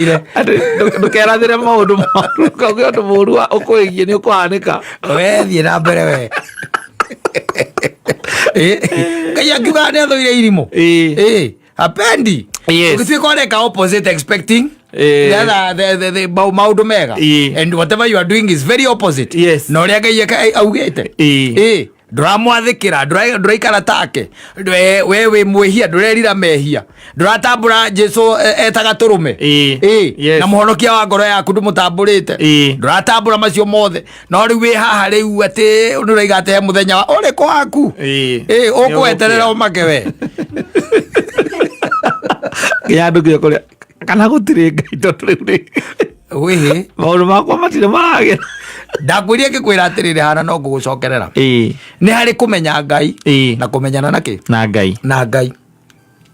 Atĩ ndũkerathĩre maũndũ moru, kauge ũndũ mũru ũkwĩgiĩ nĩ ũkũhanĩka. We thiĩ na mbere we. Ngai akiuga nĩ athũire irimũ. Ĩĩ. Ĩĩ, hapendi. Yes. Ũgĩtuĩka ũreka opposite expecting Ĩĩ. the other, the maũndũ mega. Ĩĩ. And whatever you are doing is very opposite. Yes. Na ũrĩa Ngai augĩte. Ĩĩ. Ĩĩ. Ndũramwathĩkĩra, ndũraikara take. We wĩ mwĩhia, ndũrerira mehia. Ndũratambũra Jesu eta gatũrũme. Ĩĩ. Ĩĩ. Yes. Na mũhonokia wa ngoro yaku ndũmũtambũrĩte. Ĩĩ. Ndũratambũra macio mothe. No rĩu wĩ haha rĩu atĩ nĩũraiga atĩ he mũthenya wa ũrĩkũ waku. Ĩĩ. Ĩĩ, ũkweterera Nĩũgũkĩa. ũmake we. Nginya andũ nginya kũrĩa kana gũtirĩ Ngai tondũ rĩu rĩ Wĩhĩ. maũndũ makwa matirĩ maragĩra. Ndakwĩrire ngĩkwĩra atĩrĩrĩ hana no ngũgũcokerera. Ĩĩ. Nĩ harĩ kũmenya Ngai Ĩĩ. na kũmenyana na kĩ? Na Ngai. Na Ngai.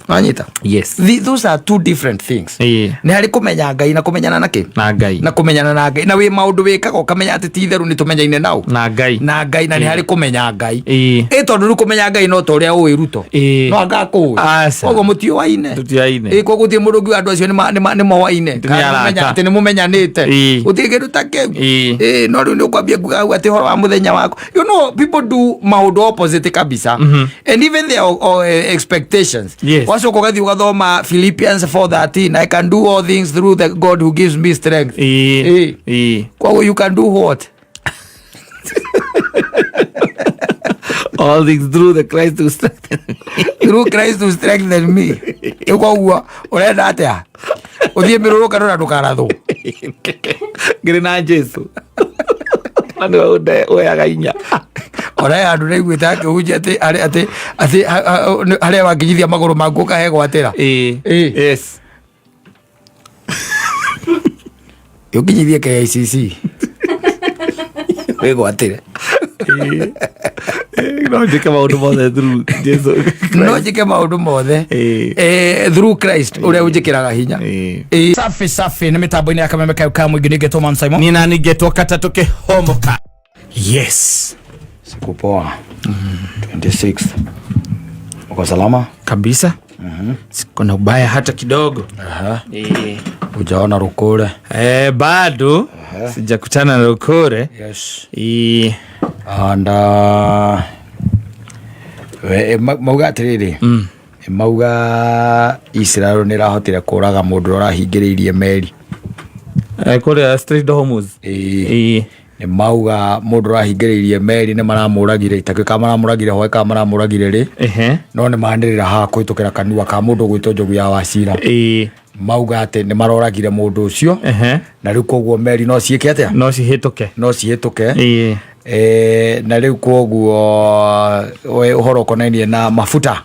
Wanyita? Yes. Those are two different things. Ĩĩ. Nĩ harĩ kũmenya Ngai na kũmenyana na kĩ? Na Ngai. Na kũmenyana na Ngai. Na wĩ maũndũ wĩkaga ũkamenya atĩ ti itherũ nĩ tũmenyaine nao. Na Ngai. Na Ngai na nĩ harĩ kũmenya Ngai. Ĩĩ. Ĩ tondũ rĩu kũmenya Ngai no ta ũrĩa ũĩ Ruto. Ĩĩ. No anga akũĩ. Aca. Koguo mũtiũaine. Tũtiaine. Ĩ koguo gũtirĩ mũndũ ũngiuga andũ acio nĩ moaine. Nĩ Kana arata. atĩ nĩ mũmenyanĩte. Ĩĩ. Gũtirĩ kĩndũ ta kĩu. Ĩĩ. Ĩĩ no rĩu nĩ ũkwambia kuga hau atĩ ũhoro wa mũthenya waku. You know people do maũndũ opposite kabisa. And even their expectations. Yes. Wacoka ũgathiĩ ũgathoma Philippians 4:13, I can do all things through the God who gives me strength. Ĩĩ. Ĩĩ. Ĩĩ. Koguo you can do what? All things through the Christ who strengthens me. Through Christ who strengthen me. Rĩu koguo ũrenda atĩa? Ũthiĩ mĩrũrũkano na ndũkarathwo. Ngĩrĩ na Jesu. Na nĩwe ũheaga inya. Ona he handũ ndaiguĩte akĩhunjia atĩ atĩ atĩ harĩa wakinyithia magũrũ maku ũkahegwatĩra. Ĩĩ. Ĩĩ. Yes. Ũkinyithie KICC. Wĩgwatĩre. Ĩĩ. No njĩke maũndũ mothe through Jesu. No njĩke maũndũ mothe Ĩĩ. Through Christ ũrĩa ũnjĩkĩraga hinya. Ĩĩ. Ĩĩ. Safi safi nĩ mĩtambo-inĩ ya kameme kau ka mũingĩ nĩngetwo Man Simon. Niĩ nani ngetwo katatũ kĩhomoka. Yes. Siku poa. 26. Uko salama? Kabisa. Siko na ubaya hata kidogo. Aha. Ĩĩ. Hujaona rukure? Bado sijakutana na rukure. Yes. Ĩĩ. And we, mauga atiriri mauga Israel nĩ ĩrahotire kũraga mũndũ ũrĩa ũrahingĩrĩirie meri. Kũrĩa Strait of Hormuz. Ĩĩ. Ĩĩ. Nĩ mauga mũndũ ũrahingĩrĩirie meri nĩ maramũragire, itakĩũĩ kana maramũragire hwaĩ kana maramũragire rĩ. No nĩ manĩrĩra haha kũhĩtũkĩra kanua ka mũndũ ũgwĩtwo Njogu ya Wachira. Mauga atĩ nĩ maroragire mũndũ ũcio. Na rĩu koguo meri no ciĩke atĩa? No cihĩtũke. No cihĩtũke. Ĩĩ. Na rĩu koguo ũhoro ũkonainie na mabuta.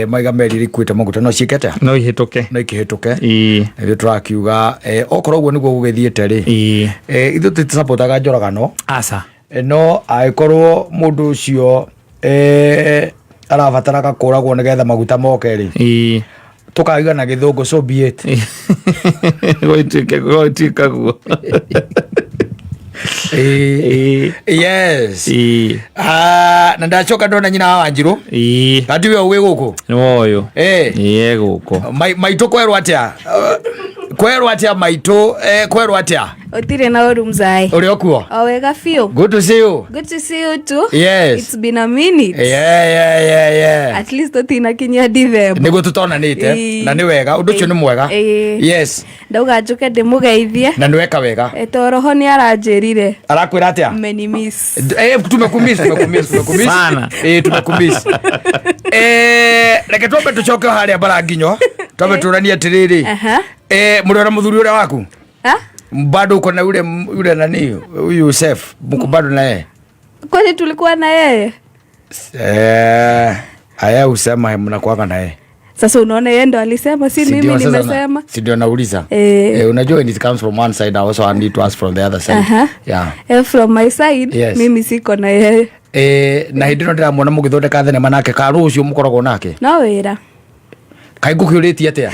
Maiga meri iria ikuĩte maguta no ciĩke atĩa? No ihĩtũke. No ikĩhĩtũke. Ĩĩ. Ithuĩ tũrakiuga okorwo ũguo nĩguo gũgĩthiĩte rĩ, Ĩĩ. Ithuĩ tũtisapotaga njũragano. Aca. No angĩkorwo mũndũ ũcio arabataraga kũragwo nĩgetha maguta moke rĩ, Ĩĩ. tũkauga na gĩthũngũ so be it. Gũituĩke gũituĩka guo. Ĩĩ. Yes. Ĩĩ. Ah, na ndacoka ndona nyina wa Wanjirũ. Ĩĩ. Gati we wĩ gũkũ? Nĩ woyũ. Ĩĩ. Ĩĩ gũkũ. Maitũ kwerwo atĩa? Kwerwo atĩa maitũ? Kwerwo atĩa? Ũtirĩ na ũru mzai. Ũrĩ o kuo? O wega biũ. Good to see you. Good to see you too. Yes. It's been a minute. Yeah. At least tũtinakinyia December. Nĩguo tũtonanĩte Ĩĩ. na nĩ wega, ũndũ ũcio nĩ mwega. Ĩĩ. Yes. Ndauga njũke ndĩmũgeithie. Na nĩ weka wega. To roho nĩ aranjĩrire. Arakwĩra atĩa? Mmenimiss. Tumekumiss, tumekumiss, tumekumiss. Sana. Tumekumiss. Reke twambe tũcoke harĩa Mbaranginyo. Twambe tũranie atĩrĩrĩ. Aha. Mũrĩ ona mũthuri ũrĩa waku? Ha? Bado uko na yule yule nani huyu Yusef, mko bado na yeye? Kwani tulikuwa na yeye? Haya usema mnakuanga na yeye. Sasa unaona yeye ndo alisema, si Si mimi ndio sasa nimesema. Si ndio nauliza. Unajua when it comes from one side I also need to ask from the other side. Aha. Yeah. From my side, Yes. mimi siko na yeye. Na hĩndĩ ĩno ndĩramuona mũgĩthondeka thenema nake ka rũciũ mũkoragwo nake? No wĩra. Kaĩ ngũkĩũrĩtie atĩa?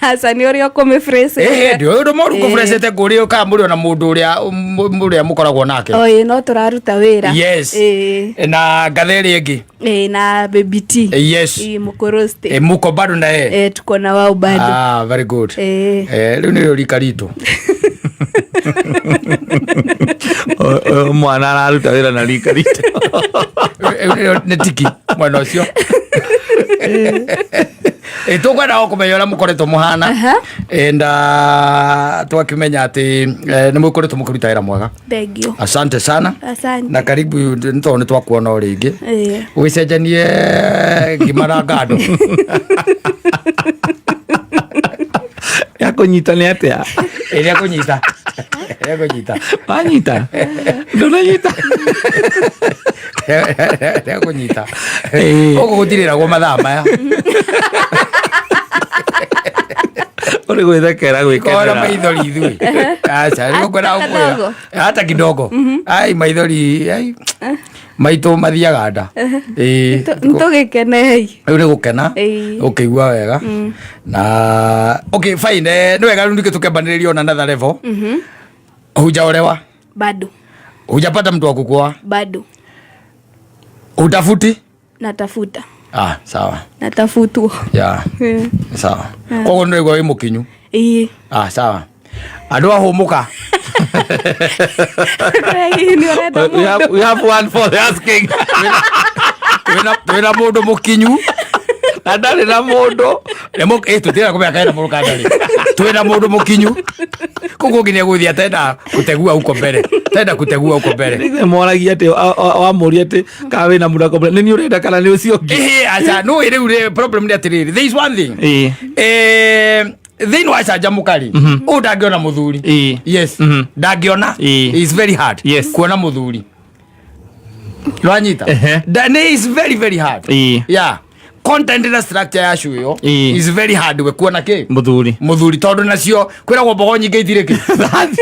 Aca, nĩ ũrĩa ũkũmĩphrase. Ĩhĩ, ndĩ ũndũ mũru kũbrecete ngũrĩ kana mũrĩ ona mũndũ ũrĩa ũrĩa mũkoragwo nake. Ĩĩ, no tũraruta wĩra. Yes. Ĩĩ. Na ngatha ĩrĩa ĩngĩ. Ĩĩ, na Baby T. Yes. Ĩĩ, mũkũrũste. Muko bado na yeye? Ĩĩ, tuko na wao bado. Ah, very good. Ĩĩ. Rĩu nĩrĩo rika ritũ. Ũyũ mwana araruta wĩra na rika ritũ. Rĩu nĩrĩo nĩ tiki mwena ũcio. Tũkwenda o kũmenya ũrĩa mũkoretwo mũhana. And twakĩmenya atĩ nĩ mũkoretwo mũkĩruta wĩra mwega. Thank you. Asante sana. Asante. Na karibu, nĩ tondũ nĩ twakuona o rĩngĩ. Ĩĩ. Ũgĩcenjanie ngima na ngando. Ya kũnyita nĩ atĩa? Ĩrĩa kũnyita. Ĩrĩa kũnyita. Wanyita, ndũnanyita. Ĩrĩa kũnyita. Ĩĩ. Gũkũ gũtirĩragwo mathaa maya. Ũrĩ gwĩthekera. Kora Gwĩkenera. maithori ithuĩ. Aca, rĩu ngwenda Hata gũkwĩra. kadogo. Hata kidogo. Ai, maithori ai maitũ mathiaga nda. Ĩĩ. Nĩtũgĩkenei. Rĩu nĩ gũkena. Ĩĩ. Ũkĩigua wega. Na okay, fine. Nĩ wega rĩu ningĩ tũkĩambanĩrĩria on another level. Hujaolewa? Bado. Hujapata mtu wa kukuoa? Bado. Utafuti? Natafuta. Ah, sawa. Natafutwo. Yeah. Ĩĩ. Sawa. Koguo nĩ ũraigua wĩ mũkinyu. Ĩĩ. Ah, sawa. Andũ ahũmũka. Hihi nĩ ũrenda We have, mũndũ? we have one for the asking. Twĩna mũndũ mũkinyu. Na ndarĩ na mũndũ. Tũtirenda kũmenya kana mũndũ kana ndarĩ. Twĩna mũndũ mũkinyu. Koguo nginya gũthiĩ atenda kutegua huko mbere. Tenda kutegua huko mbere. Nĩ moragia atĩ wamũria atĩ kana wĩna mũndũ akamwĩra, nĩ niĩ ũrenda kana nĩ ũcio ũngĩ? Ĩhĩ, aca, no rĩu rĩ, problem nĩ atĩrĩrĩ. There is one thing. Ĩĩ. Thĩinĩ wa canjamũka rĩ, ũyũ ndangĩona mũthuri. Ĩĩ. Yes. Ndangĩona. Ĩĩ. It's very hard Yes. kuona mũthuri. Nĩwanyita? Ehe. Nĩ is very very hard. Ĩĩ. Yeah. Content na structure ya show ĩyo Ĩĩ. is very hard we kuona kĩ? Mũthuri. Mũthuri, tondũ nacio kwĩragwo mbogo nyingĩ itirĩ kĩ?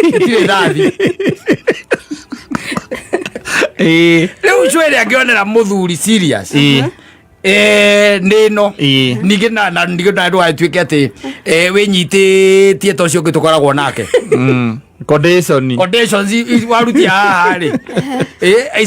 Itirĩ thathi. Ĩĩ. Rĩu show ĩrĩa angĩonera mũthuri serious. Ĩĩ. Nĩ ĩno. Ĩĩ. Ningĩ na ningĩ na ndũgatuĩke atĩ wĩnyitĩtie ta ũcio ũngĩ tũkoragwo nake. Condition. Conditions warutia haha rĩ,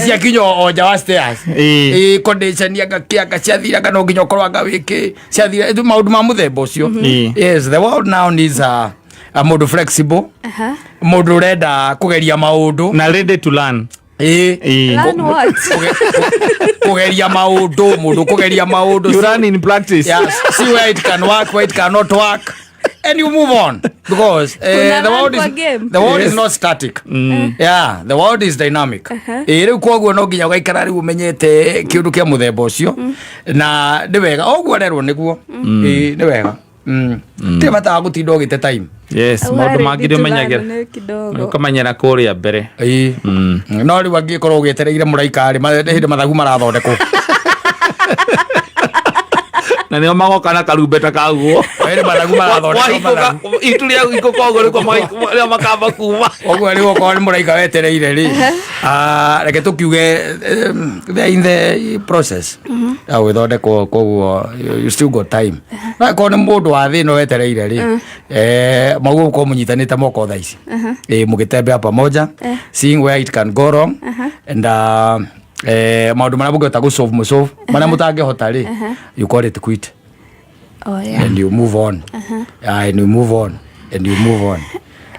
ciakinya o nja wa stairs. Ĩĩ. Condition anga kĩanga ciathira, anga no nginya ũkorwo anga wĩkĩ ciathira, maũndũ ma mũthemba ũcio. Ĩĩ. Yes, the world now needs a mũndũ flexible, Aha. mũndũ ũrenda kũgeria maũndũ. Na ready to learn. Ĩĩ. Ĩĩ. Learn what? Kũgeria maũndũ, mũndũ kũgeria maũndũ. You learn in practice. Yeah, see where it can work, where it cannot work, and you move on, because Una the world learn is kwa game. the world is Yes. not static. Yeah, the world is dynamic. Rĩu koguo no nginya ũgaikara rĩu ũmenyete kĩũndũ kĩa mũthemba ũcio, na nĩ wega ũguo rerwo nĩguo. Ĩĩ, nĩ wega. Tirĩ bata wa gũtinda ũgĩte time. Yes, maũndũ mangĩ nĩ ũmenyagĩra. Nĩ kidogo. Ũkamenyera kũrĩa mbere. Ĩĩ. No rĩu angĩkorwo ũgĩetereire mũraika rĩ, hĩndĩ mathagu marathondekwo. Na nĩo magoka na karumbeta kaguo. Hĩndĩ mathagu marathondekwo mathagu. Itu rĩa hingũka ũguo nĩkuo makamba kuma. Ũguo rĩu okorwo nĩ mũraika wetereire rĩ, reke tũkiuge they are in the process ya gũgĩthondekwo, koguo you still got time. No angĩkorwo nĩ mũndũ wa thĩ ĩno wetereire rĩ, maguo gũkorwo mũnyitanĩte moko thaa ici, mũgĩtembea pamoja, seeing where it can go wrong, and maũndũ marĩa mũngĩhota gũsolve, mũsolve, marĩa mũtangĩhota rĩ, you call it quit. Oh, yeah. And you move on. Yeah, and you move on and you move on.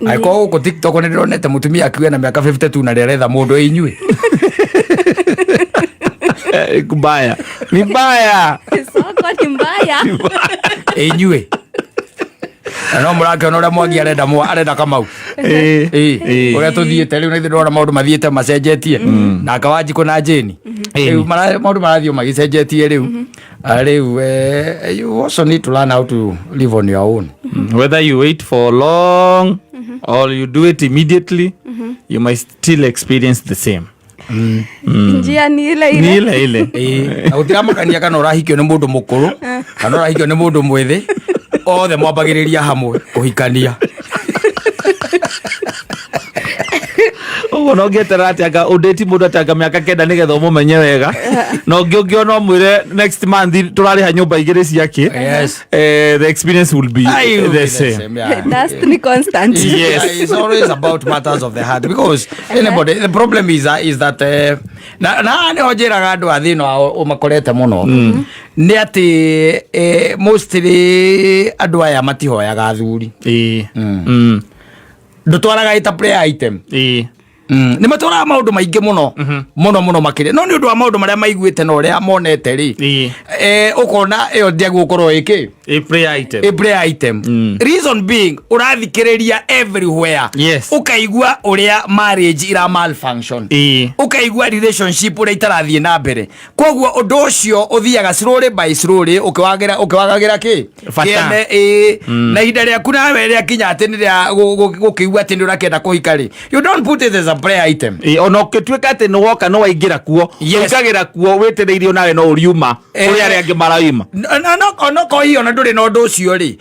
Angĩkorwo gũkũ TikTok nĩ ndĩronete mũtumia akiuga na mĩaka 52 na rĩaretha mũndũ inyuĩ. Kubaya ni mbaya. Soko ni mbaya. Inyuĩ na no mũrakĩona ũrĩa Mwangi arenda arenda Kamau. Ĩĩ. Ĩĩ. Ĩĩ. Ũrĩa tũthiĩte rĩu, na ithuĩ ndĩrona maũndũ mathiĩte macenjetie na Kawanjikũ na Jane. Rĩu maũndũ marathiĩ o magĩcenjetie rĩu. Rĩu you also need to learn how to live on your own. Whether you wait for long or you do it immediately, you might still experience the same. Njia ni ile Ni ile. ile ile. Ĩĩ, na gũtiramakania kana ũrahikio nĩ mũndũ mũkũrũ kana ũrahikio nĩ mũndũ mwĩthĩ, othe mwambagĩrĩria hamwe kũhikania. Koguo no ngĩeterera atĩ anga ũndĩti mũndũ atĩ anga mĩaka 9 nĩgetha ũmũmenye wega, na ũngĩ ũngĩona ũmwĩre next month tũrarĩha nyũmba igĩrĩ ciake. The experience will be Aye, will the be same. Yeah. Dust ni constant. Yes. Yeah, it's always about matters of the heart because anybody, the problem is that na nä ho njä raga andå a thä no å makorete må no nä atä mostly andå aya matihoyaga athuri. Ĩĩ. Ndå twaraga ä ta prayer item. Nä matwaraga maå ndå maingä må no må no må no makä no nä å ndå wa maå ndå marä a maiguä te na å rä a monete rä, å kona ä yo ndiagä gå korwo ä kä A prayer item. A prayer item. Reason being, ũrathikĩrĩria everywhere, ũkaigua ũrĩa marriage ira malfunction, ũkaigua relationship ũrĩa itarathiĩ na mbere. Koguo ũndũ ũcio ũthiaga slowly by slowly ũkĩwagĩra ũkĩwagagĩra kĩ Bata. kĩene, ĩĩ. Na ihinda rĩaku nawe rĩakinya atĩ nĩ rĩa gũkĩigua atĩ nĩ ũrakĩenda kũhika rĩ, you don't put it as a prayer item. Ĩĩ, ona ũngĩtuĩka atĩ nĩ woka nĩ waingĩra kuo, ũingagĩra kuo wĩtĩrĩirio nawe no ũriuma ũrĩa arĩa angĩ maraima. Onokorwo hihi ona ndũrĩ na ũndũ ũcio rĩ,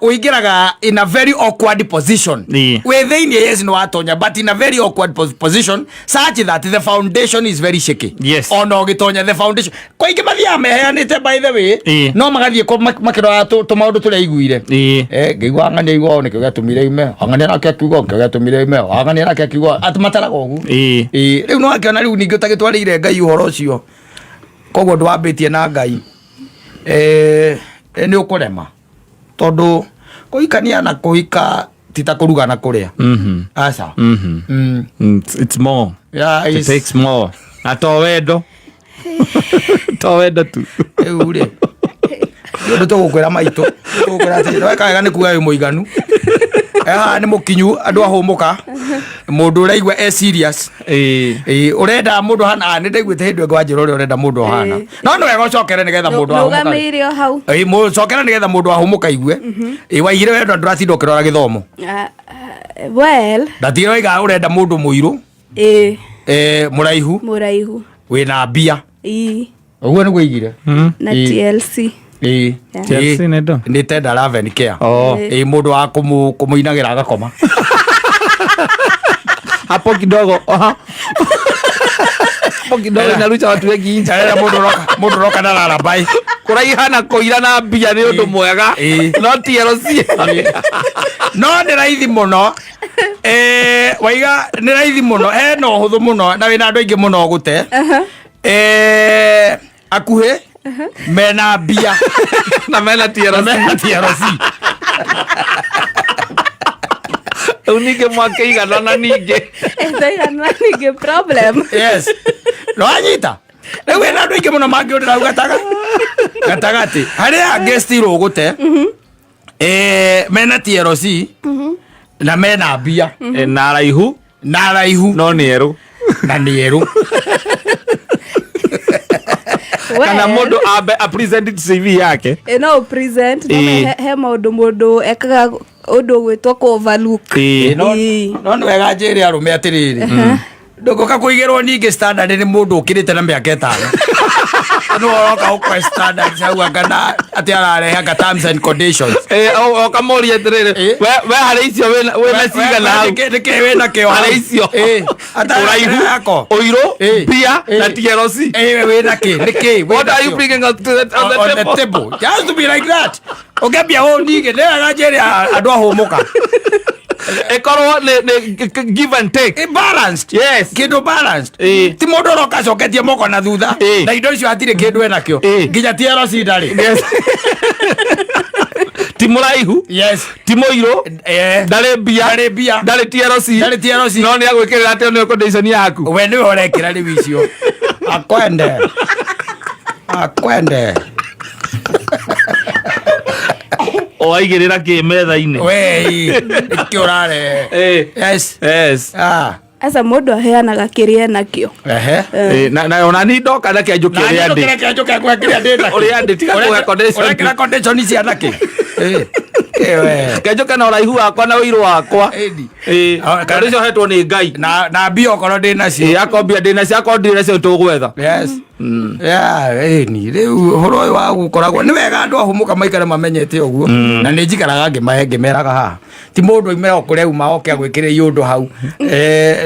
ũingĩraga in a very awkward position. Wĩ thĩinĩ, yes, nĩ watonya, but in a very awkward position such that the foundation is very shaky. Ona ũgĩtonya, the foundation kwaingĩ mathiaga meheanĩte, by the way, no magathiĩ makĩroraga tũmaũndũ tũrĩa aiguire. Ngĩigua ang'ania igua nĩkĩo gĩatũmire ime ang'ania, nake akiuga nĩkĩo gĩatũmire ime ang'ania, nake akiuga atĩ mataraga ũguo. Ĩĩ, rĩu no akĩona rĩu ningĩ ũtagĩtwarĩire Ngai ũhoro ũcio, koguo ndwambĩtie na Ngai, nĩ ũkũrema tondũ kũhikania na kũhika ti ta kũruga na kũrĩa. Aca. It's more. Yeah, It takes more na to wendo, to wendo tu. Rĩu rĩ, nĩ ũndũ tũgũkwĩra maitũ, tũgũkwĩra atĩ weka wega nĩ kuga wĩ mũiganu. Haha nĩ mũkinyu, andũ ahũmũka, mũndũ ũraigua e serious. Ĩĩ, ũrenda mũndũ hana nĩ ndaiguĩte hĩndĩ ĩngĩ wanjĩra ũrĩa ũrenda mũndũ ahana, no nĩ wega ũcokere nĩgetha mũndũ ahũmũka. Nũgamĩire o hau. Ĩĩ, mũcokere nĩgetha mũndũ ahũmũka igue. Ĩĩ, waigire wendo ndũratinda ũkĩrora gĩthomo. Ah, ah, well. Ndatigire waiga ũrenda mũndũ mũirũ, mũraihu, Mũraihu. Wĩna mbia. Ũguo nĩguo igire. Na TLC. Ĩĩ. Yeah. TLC nĩ ndo? Nĩ tender love and care. Oh. Ĩĩ, mũndũ wa kũmũinagĩra agakoma. Hapo kidogo, aha. Hapo kidogo inarusha watu wengi nje. Arenda mũndũ ũroka na rarabai. Kũraiha na kũira na mbia nĩ ũndũ mwega, no TLC. No nĩ raithi mũno. Waiga nĩ raithi mũno, hena ũhũthũ mũno na wĩna andũ aingĩ mũno gũte. Akuhĩ mena mbia na mena na TLC. Mena TLC. Rĩu ningĩ mwakĩigana na ningĩ Ĩtaigana ningĩ problem. Yes, no anyita rĩu wĩna andũ aingĩ mũno mangĩũrĩra hau gatagatĩ harĩa angĩ still ũgũte. Mena TLC na mena mbia. Na raihu. Na raihu. No nĩ erũ. Na nĩ erũ. Kana mũndũ ambe a present CV yake. No present no he maũndũ mũndũ ekaga ũndũ ũgwĩtwo kũ overlook. No no nĩ wega njĩre arũme atĩrĩrĩ, ndũngũka kũigĩrwo ningĩ standard nĩ mũndũ ũkĩrĩte na mĩaka 5, nĩ ũroka ũkwe standards hau anga na atĩ ararehe anga terms and conditions. Ũkamũria atĩrĩrĩ, we harĩ icio wĩna cigana hau? Nĩkĩ wĩna kĩo harĩ icio? Ũraihu, yako ũirũ, mbia na TLC. Wĩna kĩ, nĩkĩ? What are you bringing up to the, on the on the table? table? It has to be like that. Ũngĩambia ũũ ningĩ nĩ wega njĩre andũ ahũmũka. Ĩkorwo nĩ give and take. Balanced. Kĩndũ balanced. Ti mũndũ ũroka acoketie moko na thutha na indo icio hatirĩ kĩndũ enakĩo, nginya TLC ndarĩ. Yes. Ti mũraihu, ti mũirũ, ndarĩ mbia, ndarĩ mbia, ndarĩ TLC, ndarĩ TLC, no nĩ agwĩkĩrĩra atĩ nĩ condition yaku. We nĩwe ũrekĩra rĩu icio, akwende akwende. Waigĩrĩra kĩ metha-inĩ? We nĩkĩ ũrarehe? Yes. Yes. Ah. Aca, mũndũ aheanaga kĩrĩa enakĩo. Ehe. Na ona ni ndoka na kĩanjũke ũrĩa ndĩ. Kĩrĩa njũke kwe kĩrĩa ndĩ nakĩo. Ũrĩa ndĩ, tiga kũhe condition. Ũrekĩra condition cia nakĩ? Ĩwe. Kĩanjũke na ũraihu wakwa na ũirũ wakwa. Ĩni. Tondũ icio hetwo nĩ Ngai. Na mbia okorwo ndĩ nacio. Akorwo mbia ndĩ nacio, akorwo ndirĩ nacio tũgwetha. Yes. Yeah, ĩni rĩu ũhoro ũyũ wa gũkoragwo nĩ wega andũ ahũmũka maikare mamenyete ũguo, na nĩ njikaraga ngĩmahe ngĩmeraga haha. Ti mũndũ aimĩra o kũrĩa uma oke agwĩkĩre iũndũ hau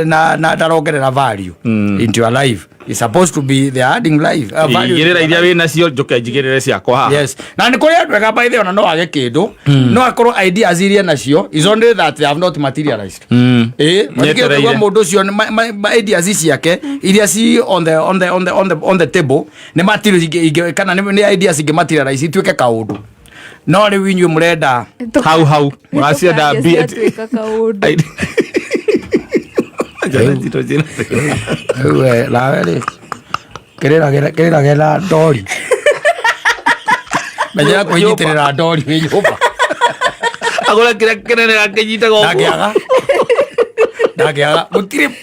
na ndarongerera value into your life. It's supposed to be the adding life value. Igĩrĩra iria wĩ nacio, njoke njigĩrĩre ciakwa haha. Yes, na nĩ kũrĩ andũ ega, by the way, ona no age kĩndũ, no akorwo ideas iria nacio is only that they have not materialized. Nyetereire. Matikĩũkaigua mũndũ ũcio nĩ ideas ciake iria ci on the on the on the on the on the table nĩ material ingĩ kana nĩ ideas ingĩ materialize ituĩke kaũndũ, no rĩu inyuĩ mũrenda Hau hau mũracienda. Ciatuĩka kaũndũ. Rĩu we nawe rĩ, kĩrĩra na ndori, menyera kwĩnyitĩrĩra ndori wĩ nyũmba. Agũre kĩrĩa kĩnene akĩnyitaga ũguo. Ndangĩaga,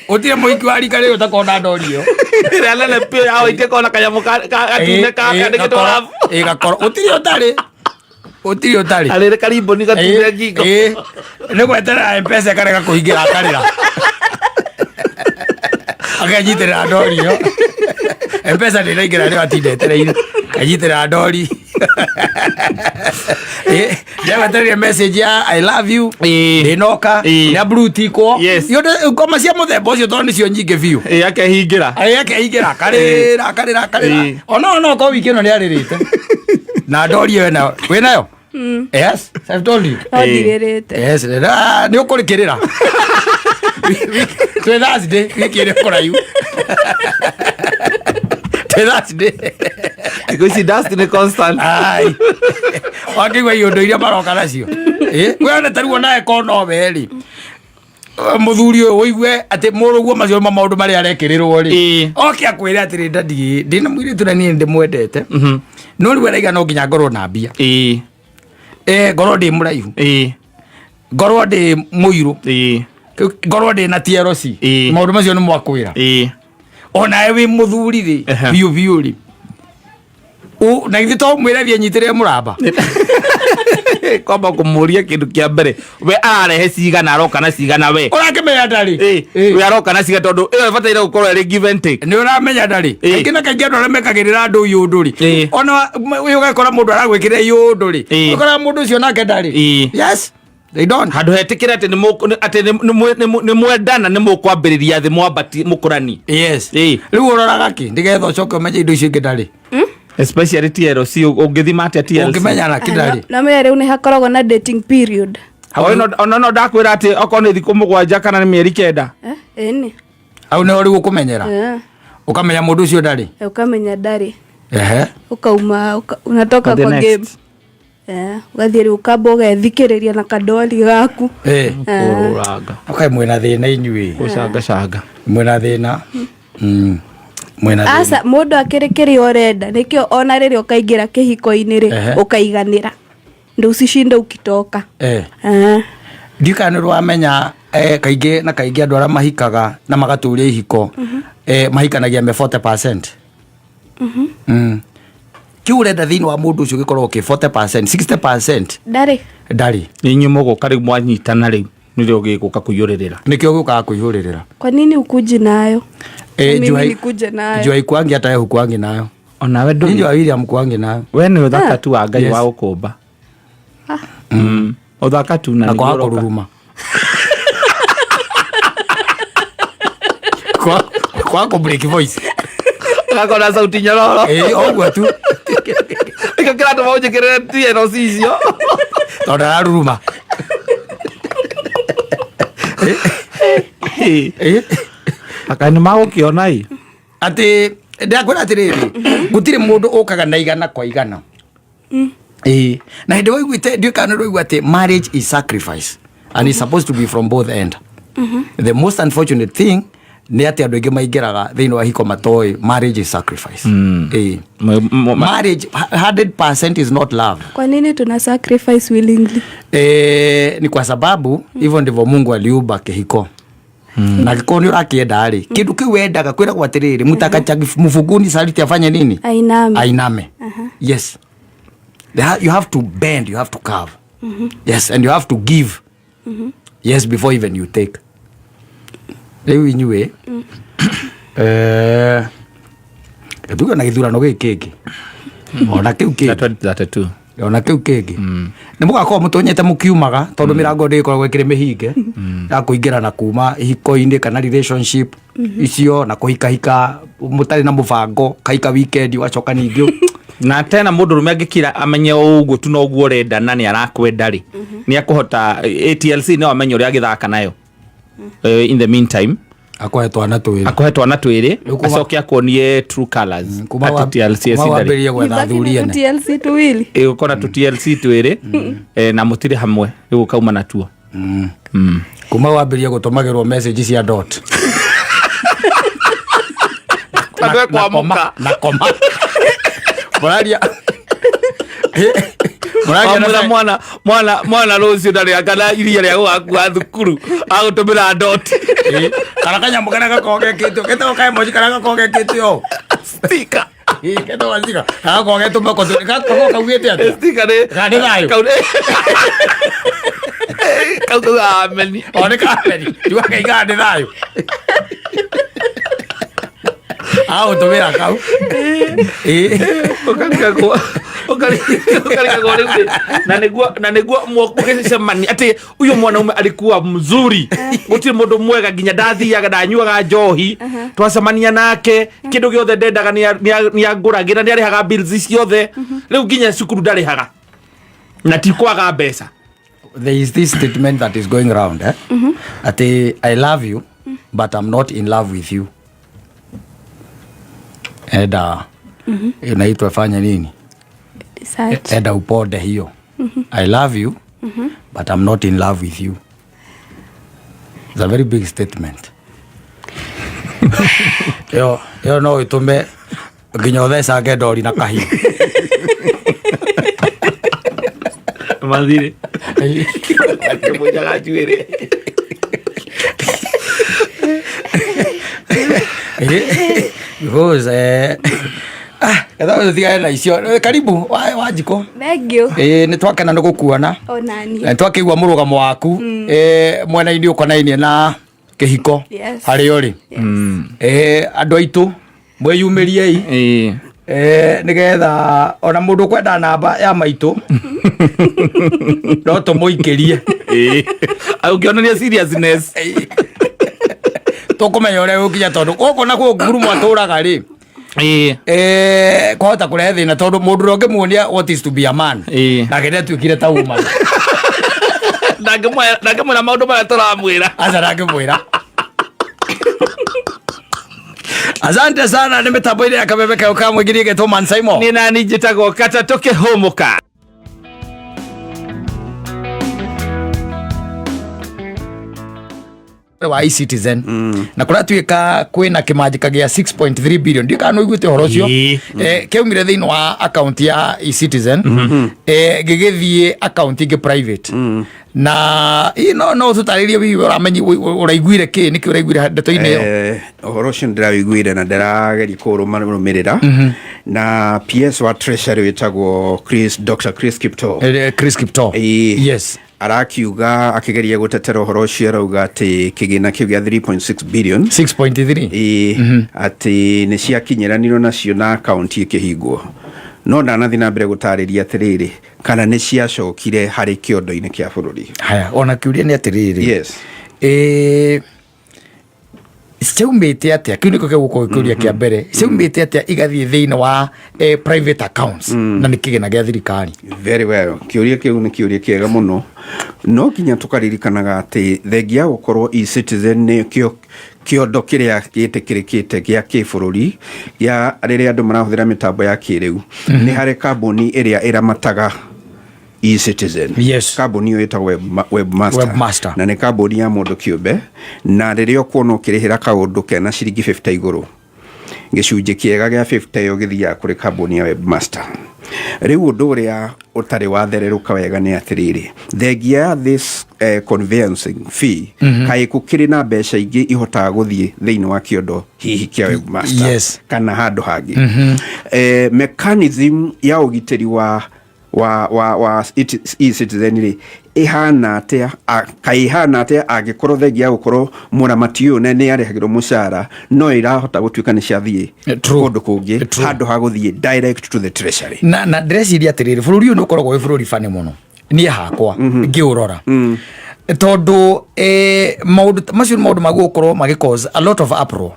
gũtirĩ mũhiki wa rika rĩrĩ ũtakorwo na ndori ĩyo. Ĩrĩa nene biũ ya waite kona kanyamũ gatune kandĩkĩtwo rabu. Ĩ, gakoro gũtirĩ ũtarĩ. Arĩrĩ karimboni gatune ngingo. Ĩ, nĩ gweterera Mpesa ĩkarega kũhingĩra, akarĩra, akenyitĩrĩra ndori ĩyo. Mpesa ndĩraingĩra, rĩo atinda etereire, enyitĩrĩra ndori. Ndegwetereire message ya "I love you", ndĩnoka nĩ blue tickwo. Ngoma cia mũthemba ũcio, tondũ nĩcio nyingĩ biũ. Ĩ, akehingĩra. Akeingĩra, akarĩra, akarĩra, akarĩra. Ona no korwo wiki ĩno nĩ arĩrĩte na ndori ĩyo nayo wĩnayo. Yes, I've told you. No ndirĩrĩte. Yes, nĩ ũkũrĩkĩrĩra twĩ Thursday, wiki ĩrĩa kũraihu, twĩ Thursday. Thikũ ici dust nĩ constant. Ai, wakĩigua iũndũ iria maroka nacio. We ona tarĩu onawe ko nowe rĩ, mũthuri ũyũ ũigue atĩ mũrũguo macio ma maũndũ marĩa arekĩrĩrwo rĩ, oke akwĩre atĩrĩ, "Daddy, ndĩna mũirĩtu na niĩ ndĩmwendete, no rĩu araiga no nginya ngorwo na mbia, ngorwo ndĩ mũraihu, ngorwo ndĩ mũirũ, ngorwo ndĩ na TLC." Maũndũ macio nĩ mwakwĩra. Onawe wĩ mũthuri rĩ, biũ biũ rĩ, na githĩ to mwĩre thiĩ nyitĩrĩre mũramba? Kwamba kũmũria kĩndũ kĩa mbere, we ararehe cigana, aroka na cigana we? Ũrakĩmenya ndarĩ. We aroka na cigana, tondũ ĩyo ĩbataire gũkorwo ĩrĩ give and take. Nĩ ũramenya ndarĩ. Kaingĩ na kaingĩ andũ arĩa mekagĩrĩra andũ iũndũ rĩ, ona ũyũ ũgakora mũndũ aragwĩkĩrĩra iũndũ rĩ, ũkora mũndũ ũcio nake ndarĩ. Yes, they don't. Handũ hetĩkĩre atĩ atĩ nĩ mwendana, nĩ mũkwambĩrĩria thĩ, mwambati mũkũrani. Rĩu ũroraga kĩ nĩgetha ũcoke ũmenye indo icio ingĩ ndarĩ? Especially TLC, ũngĩthima atĩa TLC? Ũngĩmenya na kĩ ndarĩ? Na menya rĩu nĩ hakoragwo na dating period. Ona no ndakwĩra atĩ okorwo nĩ thikũ 7 kana nĩ mĩeri 9. Ĩni. Hau nĩho rĩu ũkũmenyera, ũkamenya mũndũ ũcio ndarĩ. Ũkamenya ndarĩ. Ehe. Ũkauma unatoka The kwa next. game. Ũgathiĩ rĩu ũkamba ũgethikĩrĩria na kandori gaku. Kũrũranga. Okay, mwĩna thĩna inyuĩ. Gũcangacanga. Mwĩna thĩna. Mwĩna thĩna. Aca, mũndũ akĩrĩ kĩrĩa ũrenda, nĩkĩo ona rĩrĩa ũkaingĩra kĩhiko-inĩ rĩ, ũkaiganĩra, ndũcicinde ukitoka. Ndiũĩ kana nĩ ũramenya, kaingĩ na kaingĩ andũ arĩa mahikaga na magatũria ihiko, mahikanagia me 40%. Kĩu ũrenda thĩinĩ wa mũndũ ũcio gĩkoragwo kĩ 40%, 60% Ndarĩ. Ndarĩ. Nĩ inyuĩ mũgũka rĩu, mwanyitana rĩu nĩrĩo gĩgũka kũiyũrĩrĩra. Nĩkĩo gĩũkaga kũihũrĩrĩra. Kwa nini ukuji nayo? Mimi Juu nikuje nayo? Juu haikuangi, hata wewe hukuangi nayo. Onawe Ninyi ndũrĩ. wawili hamkuangi nayo. We nĩ ũthaka tu wa Ngai wa gũkũmba. Ũthaka tu na Na nĩguo kwaga ũroka. kũruruma, kwaga kũ break voice. Ũgakorwo na sauti nyororo. Ĩ, ũguo tu. Nĩkĩo kĩratũma ũnjĩkĩrĩre TLC icio. Tondũ araruruma. Aka nĩ magũkĩona ĩ. Atĩ ndakwĩra atĩrĩrĩ, gũtirĩ mũndũ ũkaga na igana kwa igana. Ĩĩ, na hĩndĩ waiguĩte, ndiũĩ kana nĩ ũraigua atĩ marriage is sacrifice and it's supposed to be from both end. The most unfortunate thing nĩ atĩ andũ aingĩ maingĩraga thĩinĩ wa hiko matoĩ marriage is sacrifice. Ĩĩ. Marriage 100% is not love. Kwa nini tuna sacrifice willingly? Ni kwa sababu hivyo ndivyo Mungu aliumba kĩhiko, na gĩkorwo nĩ ũrakĩenda rĩ, kĩndũ kĩu wendaga kwĩragwo atĩrĩrĩ, mtaka mfuguni saliti afanye nini? Ainame. Ainame, yes. You have to bend, you have to curve, yes, and you have to give, yes, before even you take. Rĩu inyuĩ, tuge na gĩthurano gĩkĩ kĩngĩ ona kĩu kĩngĩ. 2032. Ona kĩu kĩngĩ nĩ mũgakorwo mũtonyete mũkiumaga, tondũ mĩrango ndĩgĩkoragwo ĩkĩrĩ mĩhinge ya kũingĩra na kuma ihiko-inĩ kana relationship icio na kũhikahika mũtarĩ na mũbango, kahika weekend wacoka ningĩ. Na tena mũndũ rũme angĩkira amenye ũguo tu noguo ũrenda na nĩ arakwenda rĩ, nĩ akũhota ATLC no amenye ũrĩa agĩthaka nayo. In the meantime akũhe twana twĩrĩ. Akũhe twana twĩrĩ. Acoke akuonie true colors. Kuma Atĩ TLC kuma cidarĩ. wambĩrĩrie gwetha Nibaki athuri na ene. TLC tuwili. Ĩgũkora tu TLC twĩrĩ, na mũtirĩ hamwe rĩu ũkauma natuo. Kuma wambĩrĩrie gũtũmagĩrwo message cia dot. Andũ Na koma ekwamũka. na koma mũraria mũraria na Wamwĩra mwana mwana mwana rũciũ ndarĩ kana iria rĩa gũgakua thukuru agũtũmĩra dot. Kana kanyamũ karĩa gakoragwo gekĩtwo getagwo ka emoji karĩa gakoragwo gekĩtwo ũũ. Sticker. Getagwo sticker karĩa gakoragwo getũmako gakoragwo kaugĩte atĩa? Sticker nĩ Kana nĩ thayũ? Kau kau kauga ameni. O nĩ kameni tiwakaigaga nĩ thayũ agũtũmĩra kau. Ũkarigagwo ũkarigagwo rĩu rĩ, na nĩguo mũgĩcemania atĩ huyo mwanaume alikuwa mzuri, gũtirĩ mũndũ mwega, nginya ndathiaga ndanyuaga njohi, twacemania nake kĩndũ gĩothe ndendaga nĩangũragĩra, nĩarĩhaga bills ciothe, rĩu nginya cukuru ndarĩhaga na ti kwaga mbeca. There is this statement that is going round, eh? Ati "I love you but I'm not in love with you." Enda inaitwa fanya nini? Research. Enda uponde hiyo. "I love you but I'm not in love with you." It's a very big statement. Ĩyo ĩyo no ĩtũme nginya ũthecange ndori na kahiũ. Mathirĩ akĩmũnjaga njuĩrĩ. Because ketha tũtigane na icio. Karibu wa njiko. Thank you. Ĩĩ, nĩ twakena nĩ gũkuona. Onani. Na nĩ twakĩigua mũrũgamo waku mwena-inĩ ũkonainie na kĩhiko harĩa ũrĩ. Andũ aitũ mwĩyumĩriei nĩgetha ona mũndũ ũkwenda namba ya maitũ no tũmũikĩrie. Ũngĩonania seriousness. Tũkũmenya ũrĩa gũkinya, tondũ gũkũ nakuo ngurumo atũraga rĩ, kwahota kũrehe thĩna, tondũ mũndũ ũrĩa ũngĩmuonia what is to be a man nake nĩatuĩkire ta woman. Ndangĩmwĩra maũndũ marĩa tũramwĩra. Aca, ndangĩmwĩra. Asante sana. Nĩ mĩtambo-inĩ ya kameme kayo ka mũingĩ getwo Man Simon. Nĩ nani njĩtagwo Kata tũkĩhũmũka. Wa eCitizen na kũratuĩka kwĩna kĩmanjĩka gĩa 6.3 billion, ndiũ kana nĩũiguĩte ũhoro ũcio. Ĩĩ. Kĩaumire thĩinĩ wa account ya eCitizen gĩgĩthiĩ account ĩngĩ private, na ĩ no tũtarĩrie hihi ũramenyi ũraiguire kĩ, nĩkĩ ũraiguire ndeto-inĩ ĩyo? Ũhoro ũcio nĩ ndĩrawĩiguire na ndĩrageria kũrũmarũmĩrĩra, na PS wa Treasury wĩtagwo Chris, Dr. Chris Kiptoo. Chris Kiptoo. Ĩĩ. Yes. Arakiuga akĩgeria gũtetera ũhoro ũcio, arauga atĩ kĩgĩna kĩu gĩa 3.6 billion 6.3. Ĩĩ, atĩ nĩ ciakinyĩranirwo nacio na akaunti ĩkĩhingwo, no ndanathiĩ na mbere gũtarĩria atĩrĩrĩ kana nĩ ciacokire harĩ kĩondo-inĩ kĩa bũrũri. Haya, ona kĩũria nĩ atĩrĩrĩ, ciaumĩte atĩa? Kĩu nĩkĩo gĩgũkorwo kĩũria kĩa mbere. Ciaumĩte atĩa igathiĩ thĩinĩ wa private accounts na nĩ kĩgĩna gĩa thirikari? Very well, kĩũria kĩu nĩ kĩũria kĩega mũno. No nginya tũkaririkanaga atĩ thengia ya gũkorwo eCitizen nĩ kĩo kĩondo kĩrĩa gĩtĩkĩrĩkĩte gĩa kĩbũrũri gĩa rĩrĩa andũ marahũthĩra mĩtambo ya kĩrĩu, nĩ harĩ kambuni ĩrĩa ĩramataga eCitizen. Kambuni ĩyo ĩtagwo Webmaster. Webmaster. Na nĩ kambuni ya mũndũ kĩũmbe, na rĩrĩa ũkuona ũkĩrĩhĩra kaũndũ kena ciringi 50 igũrũ, gĩcunjĩ kĩega gĩa 50 ĩyo gĩthiaga kũrĩ kambuni ya Webmaster. Rĩu ũndũ ũrĩa ũtarĩ wathererũka wega nĩ atĩrĩrĩ, thengia ya this conveyancing fee, kaĩ gũkĩrĩ na mbeca ingĩ ihotaga gũthiĩ thĩinĩ wa kĩondo hihi kĩa Webmaster kana handũ hangĩ? Mechanism ya ũgitĩri wa e-citizen rĩ Ĩhana atĩa kaĩ ĩhana atĩa angĩkorwo thengia ya gũkorwo mũramati ũyũ nĩ arĩhagĩrwo mũcara no ĩrahota gũtuĩka nĩ ciathiĩ kũndũ kũngĩ handũ ha gũthiĩ direct to the treasury? Na ndĩreciria atĩrĩrĩ, bũrũri ũyũ nĩ ũkoragwo wĩ bũrũri bani mũno niĩ hakwa ngĩũrora, tondũ maũndũ macio nĩ maũndũ magũkorwo magĩ cause a lot of uproar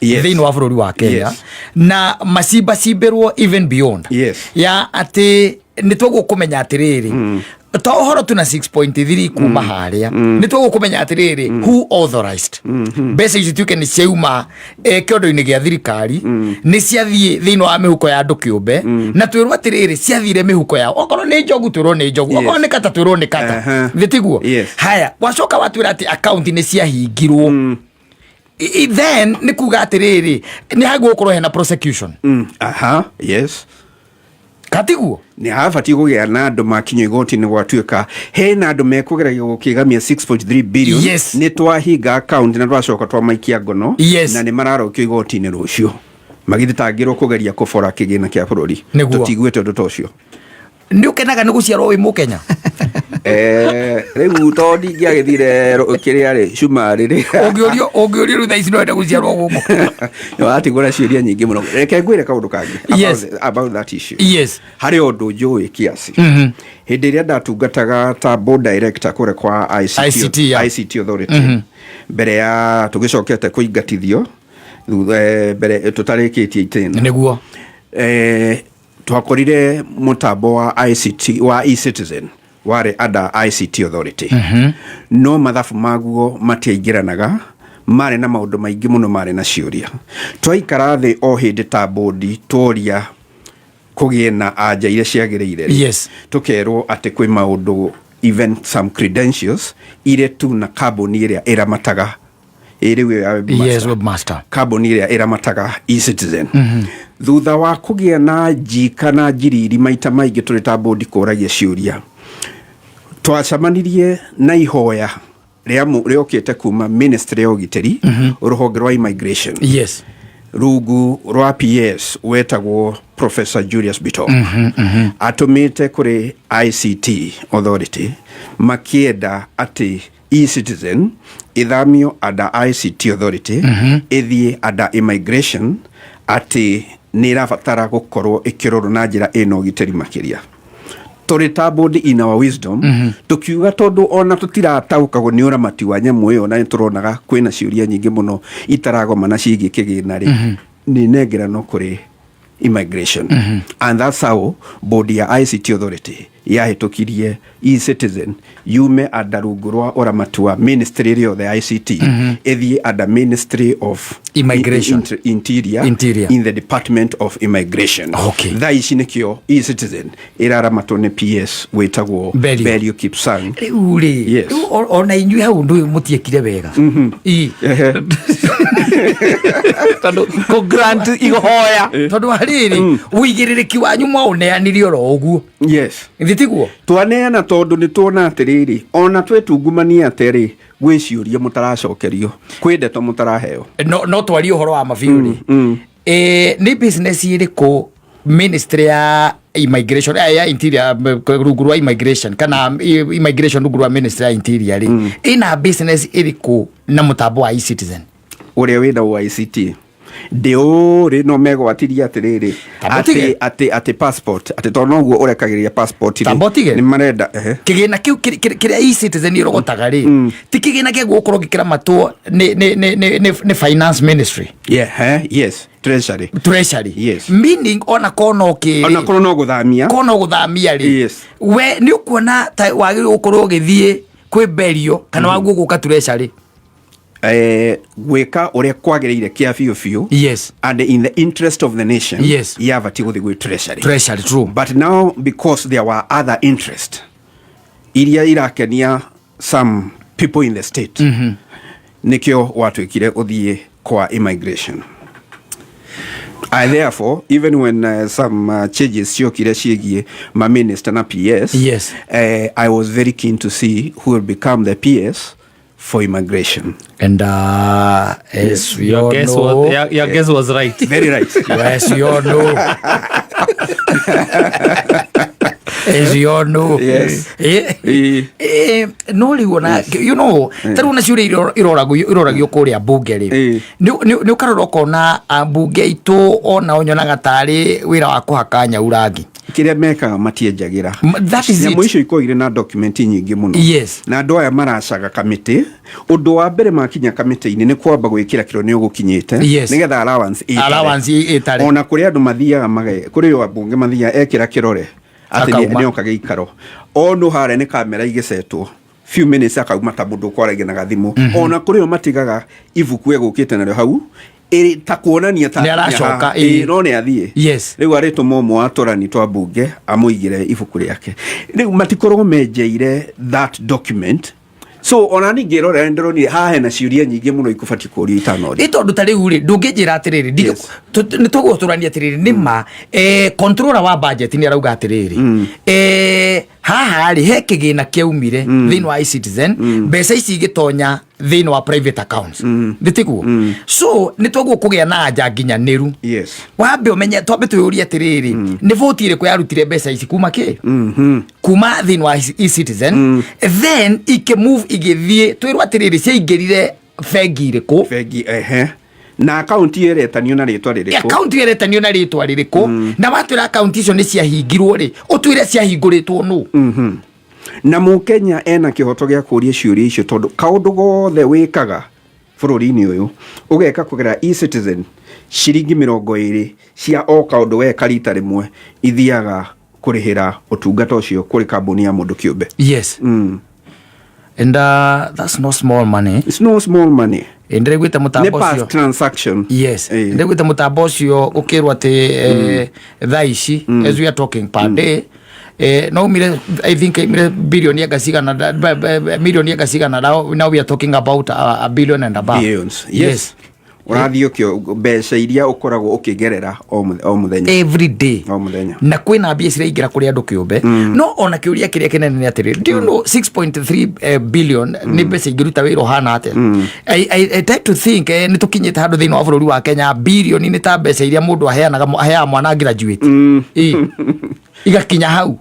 thĩinĩ wa bũrũri wa Kenya na macimbacimberwo even beyond ya atĩ nĩ twagwo kũmenya atĩrĩrĩ, to ũhoro tu na 6.3 kuma harĩa, nĩ twagwo kũmenya atĩrĩrĩ, who authorized mbeca ici tuĩke nĩ ciauma kĩondo-inĩ gĩa thirikari, nĩ ciathiĩ thĩinĩ wa mĩhuko ya andũ kĩũmbe, na twĩrwo atĩrĩrĩ, ciathire mĩhuko yao. Okorwo nĩ Njogu, twĩrwo nĩ Njogu. Okorwo nĩ Kata, twĩrwo nĩ Kata. Thĩ tiguo? Yes. Haya, wacoka watwĩra atĩ akaunti nĩ ciahingirwo. Then nĩ kuga atĩrĩrĩ, nĩ hagũgũkorwo hena prosecution. Aha, yes. Katiguo? Nĩ habatiĩ kũgĩa na andũ makinyio igoti-inĩ, gwatuĩka hena andũ mekũgeragia gũkĩgamia 6.3 billion. Nĩ twahinga account na twacoka twamaikia ngono na nĩ mararokio igoti-inĩ rũciũ magĩthitangĩrwo kũgeria kũbora kĩgĩna kĩa bũrũri. Tũtiguĩte ũndũ ta ũcio. Nĩ ũkenaga nĩ gũciarwo wĩ Mũkenya? Rĩu to ndingĩagĩthire kĩrĩa rĩ cumarĩ rĩ. Ũngĩũrio rĩu thaa ici no wende gũciarwo gũkũ? Watigwo na ciũria nyingĩ mũno. Reke ngwĩre kaũndũ kangĩ about that issue. Harĩ ũndũ njũĩ kiasi. Hĩndĩ ĩrĩa ndatungataga ta board director kũrĩa kwa ICT, ICT, yeah. ICT Authority, mbere ya tũgĩcokete kũingatithio mbere tũtarĩkĩtie itĩna, twakorire mũtambo wa ICT wa eCitizen warĩ under ICT Authority, no mathabu maguo matiaingĩranaga, marĩ na maũndũ maingĩ mũno, marĩ na ciũria. Twaikara thĩ o hĩndĩ ta bodi tworia kũgĩe na anja iria ciagĩrĩire rĩ, tũkerwo atĩ kwĩ maũndũ, even some credentials irĩ tu na kambuni ĩrĩa ĩramataga ĩ rĩu ĩyo ya webmaster. Yes, webmaster. Kambuni ĩrĩa ĩramataga eCitizen. Thutha wa kũgĩa na njika na njiriri maita maingĩ tũrĩ ta bodi kũragia ciũria, twacemanirie na ihoya rĩokĩte kuma ministry ya ũgitĩri, rũhonge rwa immigration, rungu rwa PS wetagwo Professor Julius Bitok, atũmĩte kũrĩ ICT Authority makĩenda atĩ eCitizen ithamio under ICT Authority ĩthiĩ under immigration, atĩ nĩ ĩrabatara gũkorwo ĩkĩrorwo na njĩra ĩna ũgitĩri makĩria. Tũrĩ ta board, in our wisdom, tukiuga tondũ ona tũtirataũkagwo nĩ ũramati wa nyamũ ĩyo na nĩ tũronaga kwĩna ciũria nyingĩ mũno itaragomana ciĩgiĩ kĩgĩna rĩ, nĩ nengerano kũrĩ immigration. And that's how board ya ICT Authority yahĩtũkirie eCitizen yume under rungu rwa ũramati wa ministry ĩrĩa yothe ya ICT, ĩthiĩ under Ministry of Immigration. Interior, Interior. in the Department of Immigration. Thaa ici nĩkĩo eCitizen ĩraramatwo nĩ PS wĩtagwo Belio. Belio Kipsang. Rĩu rĩ, rĩu ona inyuĩ hau ndũ mũtiekire wega. Ii. Tondũ kũ grant ihoya. Tondũ wa rĩrĩ, ũigĩrĩrĩki wanyu mwaũneanire oro ũguo. Githĩ tiguo? Twaneana tondũ nĩ tuona atĩrĩrĩ, ona twĩtungumania atĩrĩ, gwĩ ciũria mũtaracokerio, kwĩ ndeto mũtaraheo. No twarie ũhoro wa mabiũ rĩ, nĩ business ĩrĩkũ ministry ya immigration, ya interior, rungu rwa immigration, kana immigration rungu rwa ministry ya interior rĩ, ĩna business ĩrĩkũ na mũtambo wa eCitizen? Ũrĩa wĩna wa ICT ndĩũrĩ no megwatirie atĩrĩrĩ, Tamba ũtige. atĩ passport, atĩ tondũ noguo ũrekagĩrĩria passport rĩ, Tamba ũtige. nĩ marenda ehe. Kĩgĩna kĩu kĩrĩa eCitizen ĩrogotaga rĩ, ti kĩgĩna kĩa gũkorwo gĩkĩramatwo nĩ finance ministry? Yeah, yes, treasury. Treasury. Yes. Meaning ona kono kĩrĩ ona korwo no gũthamia kono gũthamia rĩ, we nĩ ũkuona ta wagĩrĩirwo gũkorwo ũgĩthiĩ kwĩ Berio kana waguo gũka treasury? Gwĩka ũrĩa kwagĩrĩire kĩa biũ biũ and in the interest of the nation, yabatiĩ gũthiĩ gwĩ treasury. Treasury, true. But now because there were other interest iria irakenia some people in the state, nĩkĩo watuĩkire ũthiĩ kwa immigration. I therefore, even when some changes ciokire ciĩgiĩ ma minister na PS, I was very keen to see who will become the PS for immigration. And as we Your all guess know, was, your guess was right. Very right. Yes, we all know. As you all know. Yes. No rĩu ona ta rĩu ona ciũria iroragio kũrĩa mbunge rĩ, nĩ ũkarora ũkona ambunge aitũ onao nyonaga tarĩ wĩra wa kũhaka nyau rangi. Kĩrĩa mekaga matienjagĩra. That is Nyamũ it. icio ikoragwo irĩ na document nyingĩ mũno. Na andũ aya maracaga kamĩtĩ, ũndũ wa mbere makinya kamĩtĩ-inĩ nĩ kwamba gwĩkĩra kĩro nĩ ũgũkinyĩte, nĩgetha allowance ĩtare. Allowance ĩtare. Ona kũrĩ andũ mathiaga kũrĩ o ambunge mathiaga ekĩra kĩrore atĩ Akauma. nĩoka gĩikaro ono harĩa nĩ kamera igĩcetwo, few minutes akauma ta mũndũ ũkwaragia na gathimũ. Ona kũrĩ o matigaga ibuku egũkĩte narĩo hau ĩrĩ ta kuonania ta Nĩ aracoka, no nĩ athiĩ. Rĩu arĩtũma ũmwe wa tũrani twa mbunge amũigĩre ibuku rĩake. Rĩu matikoragwo menjeire that document, so ona ningĩ rora ndĩronire haha hena ciũria nyingĩ mũno ikũbatiĩ kũũrio itanoria. Ĩ tondũ ta rĩu rĩ, ndũngĩnjĩra atĩrĩrĩ, nĩ tũgũtũrania atĩrĩrĩ, nĩ ma controller wa budget nĩ arauga atĩrĩrĩ, haha rĩ he kĩgĩna kĩaumire thĩinĩ wa eCitizen, mbeca ici igĩtonya thĩinĩ wa private accounts, nĩ tiguo? So nĩ twaguo kũgĩa na anja nginyanĩru. Wambe ũmenye, twambe twĩyũrie atĩrĩrĩ, nĩ voti ĩrĩkũ yarutire mbeca ici kuma kĩ kuma thĩinĩ wa eCitizen, then ikĩmove igĩthiĩ, twĩrwo atĩrĩrĩ, ciaingĩrire bengi ĩrĩkũ? Bengi, ehe, na akaunti ĩretanio na rĩtwa rĩrĩkũ? Akaunti ĩretanio na rĩtwa rĩrĩkũ? Na watwĩra akaunti icio nĩ ciahingirwo rĩ, ũtwĩre ciahingũrĩtwo nũ? Na mũkenya ena kĩhoto gĩa kũũria ciũria icio, tondũ kaũndũ gothe wĩkaga bũrũri-inĩ ũyũ ũgeka kũgerera eCitizen, ciringi 20 cia o kaũndũ weka rita rĩmwe ithiaga kũrĩhĩra ũtungata ũcio kũrĩ kambuni ya mũndũ kĩũmbe. And that's no small money. It's no small money. Ndĩraiguĩte Nĩ mũtambo per ũcio transaction. Ndĩraiguĩte mũtambo ũcio ũkĩrwo atĩ thaa ici as we are talking, per day no umire, I think imire bilioni anga cigana, milioni anga cigana. Now we are talking about a billion and above. Billions. Yes. Ũrathiĩ ũkĩo mbeca iria ũkoragwo ũkĩgerera o mũthenya. Every day. O mũthenya. Na kwĩna mbia ciraingĩra kũrĩ andũ kĩũmbe, no ona kĩũria kĩrĩa kĩnene nĩ atĩrĩrĩ, do you know 6.3 billion nĩ mbeca ingĩruta wĩra ũhana atĩa? I tend to think nĩ tũkinyĩte handũ thĩinĩ wa bũrũri wa Kenya bilioni nĩ ta mbeca iria mũndũ aheanaga, aheaga mwana graduate. Ĩ, igakinya hau.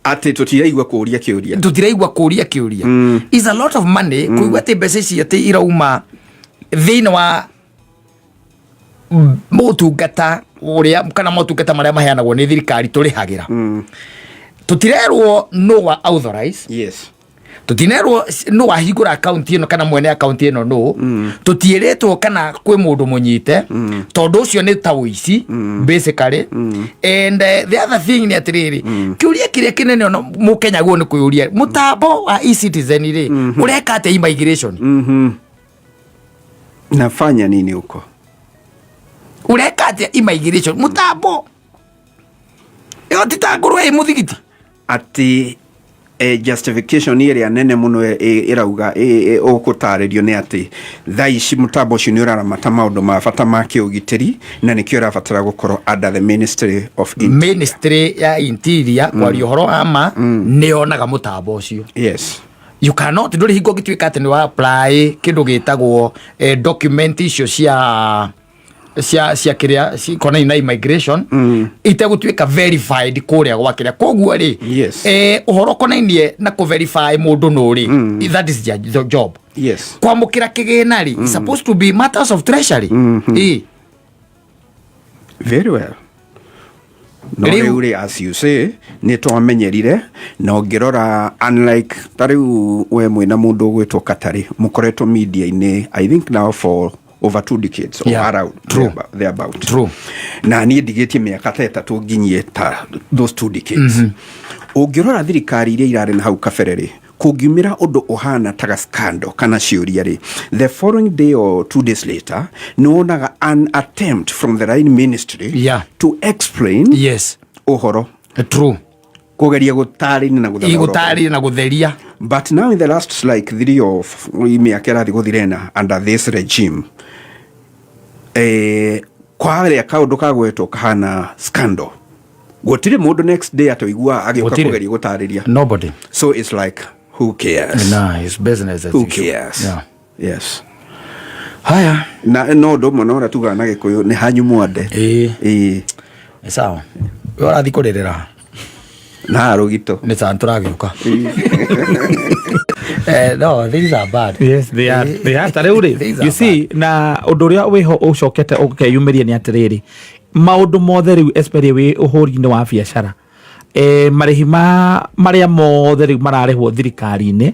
Atĩ tũtiraigua kũũria kĩũria. Tũtiraigua kũũria kĩũria. Is a lot of money. Kũigua atĩ mbeca ici atĩ irauma thĩinĩ wa motungata ũrĩa kana motungata marĩa maheanagwo nĩ thirikari tũrĩhagĩra, tũtirerwo no wa authorize, tũtinerwo no wahingũra akaunti ĩno kana mwene akaunti ĩno no tũtiĩrĩtwo kana kwĩ mũndũ mũnyite, tondũ ũcio nĩ ta ũici basically. And the other thing nĩ atĩrĩrĩ, kĩũria kĩrĩa kĩnene ona mũkenya guo nĩ kwĩyũria, mũtambo wa eCitizen rĩ, ũreka atĩa immigration? Nafanya nini huko? Ũreka atĩa immigration mũtambo ĩyo ti ta ngũrwe ĩ mũthigiti? Atĩ justification ĩrĩa nene mũno ĩrauga ũgũtarĩrio nĩ atĩ thaa ici mũtambo ũcio nĩ ũraramata maũndũ ma bata ma kĩũgitĩri, na nĩkĩo ũrabatara gũkorwo under the Ministry of Interior. Ministry ya Interior, kwaria ũhoro wa ma, nĩ yonaga mũtambo ũcio. You cannot, ndũrĩ hingo ũngĩtuĩka atĩ nĩ wa apply kĩndũ gĩtagwo document icio cia kĩrĩa cikonainie na immigration itegũtuĩka verified kũrĩa gwa kĩrĩa. Koguo rĩ, ũhoro ũkonainie na kũ-verify mũndũ nũ rĩ, that is their job. Kwamũkĩra kĩgĩna rĩ, is supposed to be matters of treasury. Ĩ. Very well. No rĩu rĩ, as you say, nĩ twamenyerire, na ũngĩrora, unlike ta rĩu we mwĩna mũndũ ũgwĩtwo Katarĩ, mũkoretwo media-inĩ I think now for over 2 decades or around thereabout. Na niĩ ndigĩtie mĩaka ta 3 nginyie ta those 2 decades. Ũngĩrora thirikari iria irarĩ na hau kabere rĩ, kũngiumĩra ũndũ ũhana ta ga scandal kana ciũria rĩ, the following day or 2 days later nĩ wonaga an attempt from the line ministry to explain ũhoro, kũgeria gũtarĩria na gũthathaũra ũhoro. Gũtarĩria na gũtheria. But now in the last like 3 or mĩaka ĩrathiĩ gũthira ĩna under this regime, kwarĩa kaũndũ kagwetwo kahana scandal, gũtirĩ mũndũ next day atũiguaga agĩũka Gũtirĩ. kũgeria gũtarĩria. Nobody. So it's like, who cares? Nah, it's business as Who usual. cares? Yes. Haya. Na no ũndũ ũmwe na ũrĩa tugaga na Gĩkũyũ, nĩ hanyu mwande. Ĩĩ. Ĩĩ. Nĩ sawa, we ũrathiĩ kũrĩrĩra. Na rũgito. Nĩ ta tũragĩũka. No, these are bad. Yes, they are. They are. Ta rĩu rĩ, These are you see, na ũndũ ũrĩa wĩho ũcokete ũkeyumĩria nĩ atĩrĩrĩ, maũndũ mothe rĩu especially wĩ ũhũri-inĩ wa biacara, marĩhi ma marĩa mothe rĩu mararĩhwo thirikari-inĩ,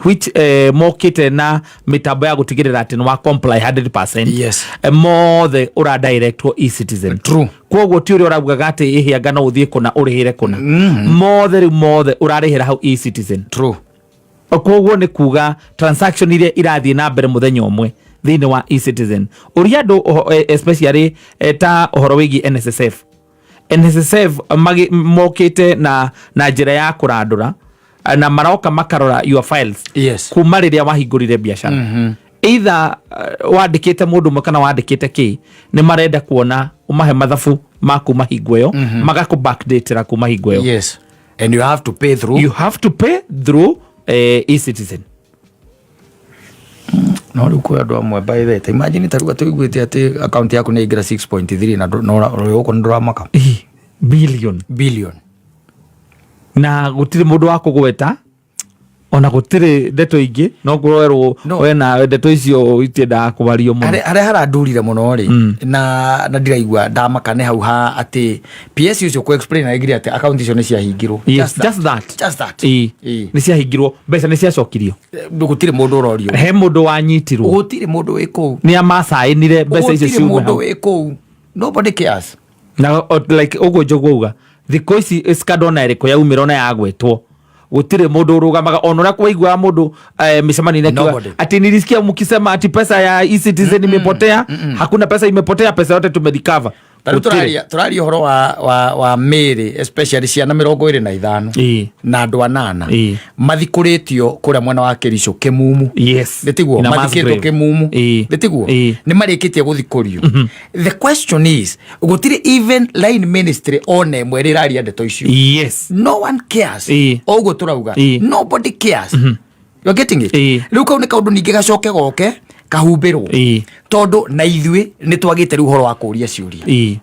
which mokĩte na mĩtambo ya gũtigĩrĩra atĩ nĩ wa comply 100%. Mothe ũra directwo e-Citizen. True. Koguo ti ũrĩa ũraugaga atĩ ĩhĩanga no ũthiĩ kũna ũrĩhĩre kũna, mothe rĩu mothe ũrarĩhĩra hau e-Citizen. Koguo nĩ kuga transaction iria irathiĩ na mbere mũthenya ũmwe thĩinĩ wa e-Citizen, ũria andũ especially ta ũhoro wĩgiĩ NSSF. NSSF mokĩte na njĩra ya kũrandũra, na maroka makarora your files kuma rĩrĩa wahingũrire biacara, either wandĩkĩte mũndũ ũmwe kana wandĩkĩte kĩ, nĩ marenda kuona ũmahe mathabu ma kuma hingo ĩyo, magakũ backdatĩra kuma hingo ĩyo. Yes, and you have to pay through. You have to pay through e-Citizen. No rĩu kwĩ andũ amwe, by the way, ta imagine ta rĩu tũiguĩte atĩ account yaku nĩ yaingĩra 6.3 na no gũkũ nĩ ndũramaka. Ih, billion. Billion. Na gũtirĩ mũndũ wa kũgweta, ona gũtirĩ ndeto ingĩ no kũrwerwo. No. We nawe ndeto icio itiendaga kũwario mũno. Harĩa harandurire mũno rĩ, na ndiraigua ndamaka, nĩ hau ha atĩ PS ũcio kũ explain aigire atĩ account icio nĩ ciahingirwo. Yes, just that. Just that. Ĩĩ. Nĩ ciahingirwo, mbeca nĩ ciacokirio. Gũtirĩ mũndũ ũrorio. He mũndũ wanyitirwo? Gũtirĩ mũndũ wĩ kũu. Nĩ amacaĩnire mbeca icio Gũtirĩ ciume mũndũ hau. wĩ kũu. Nobody cares. Na like ũguo njogu auga, thikũ ici scandal ona ĩrĩkũ yaumĩra, ona yagwetwo, gũtirĩ mũndũ ũrũgamaga, ona ũrĩa kwaiguaga mũndũ mĩcemanio-inĩ akiuga Nobody. ati nilisikia mkisema ati pesa ya e-Citizen imepotea. Hakuna pesa imepotea, pesa yote tumerecover. Ta rĩu Gũtirĩ. tũraria ũhoro wa mĩĩrĩ, especially ciana 25 na andũ 8 mathikũrĩtio kũrĩa mwena wa Kericho Kĩmumu. Nĩ tiguo? In a mass Mathikĩtwo grave. Kĩmumu. Nĩ tiguo? Ĩĩ. Nĩ marĩkĩtie gũthikũrio. The question is, gũtirĩ even line ministry ona ĩmwe ĩrĩa ĩraria ndeto icio. No one cares. O ũguo tũrauga, nobody cares. You are getting it? Ĩĩ. Rĩu kau nĩ kaũndũ ningĩ gacoke goke kahumbĩrwo, tondũ na ithuĩ nĩ twagĩte rĩu ũhoro wa kũũria ciũria.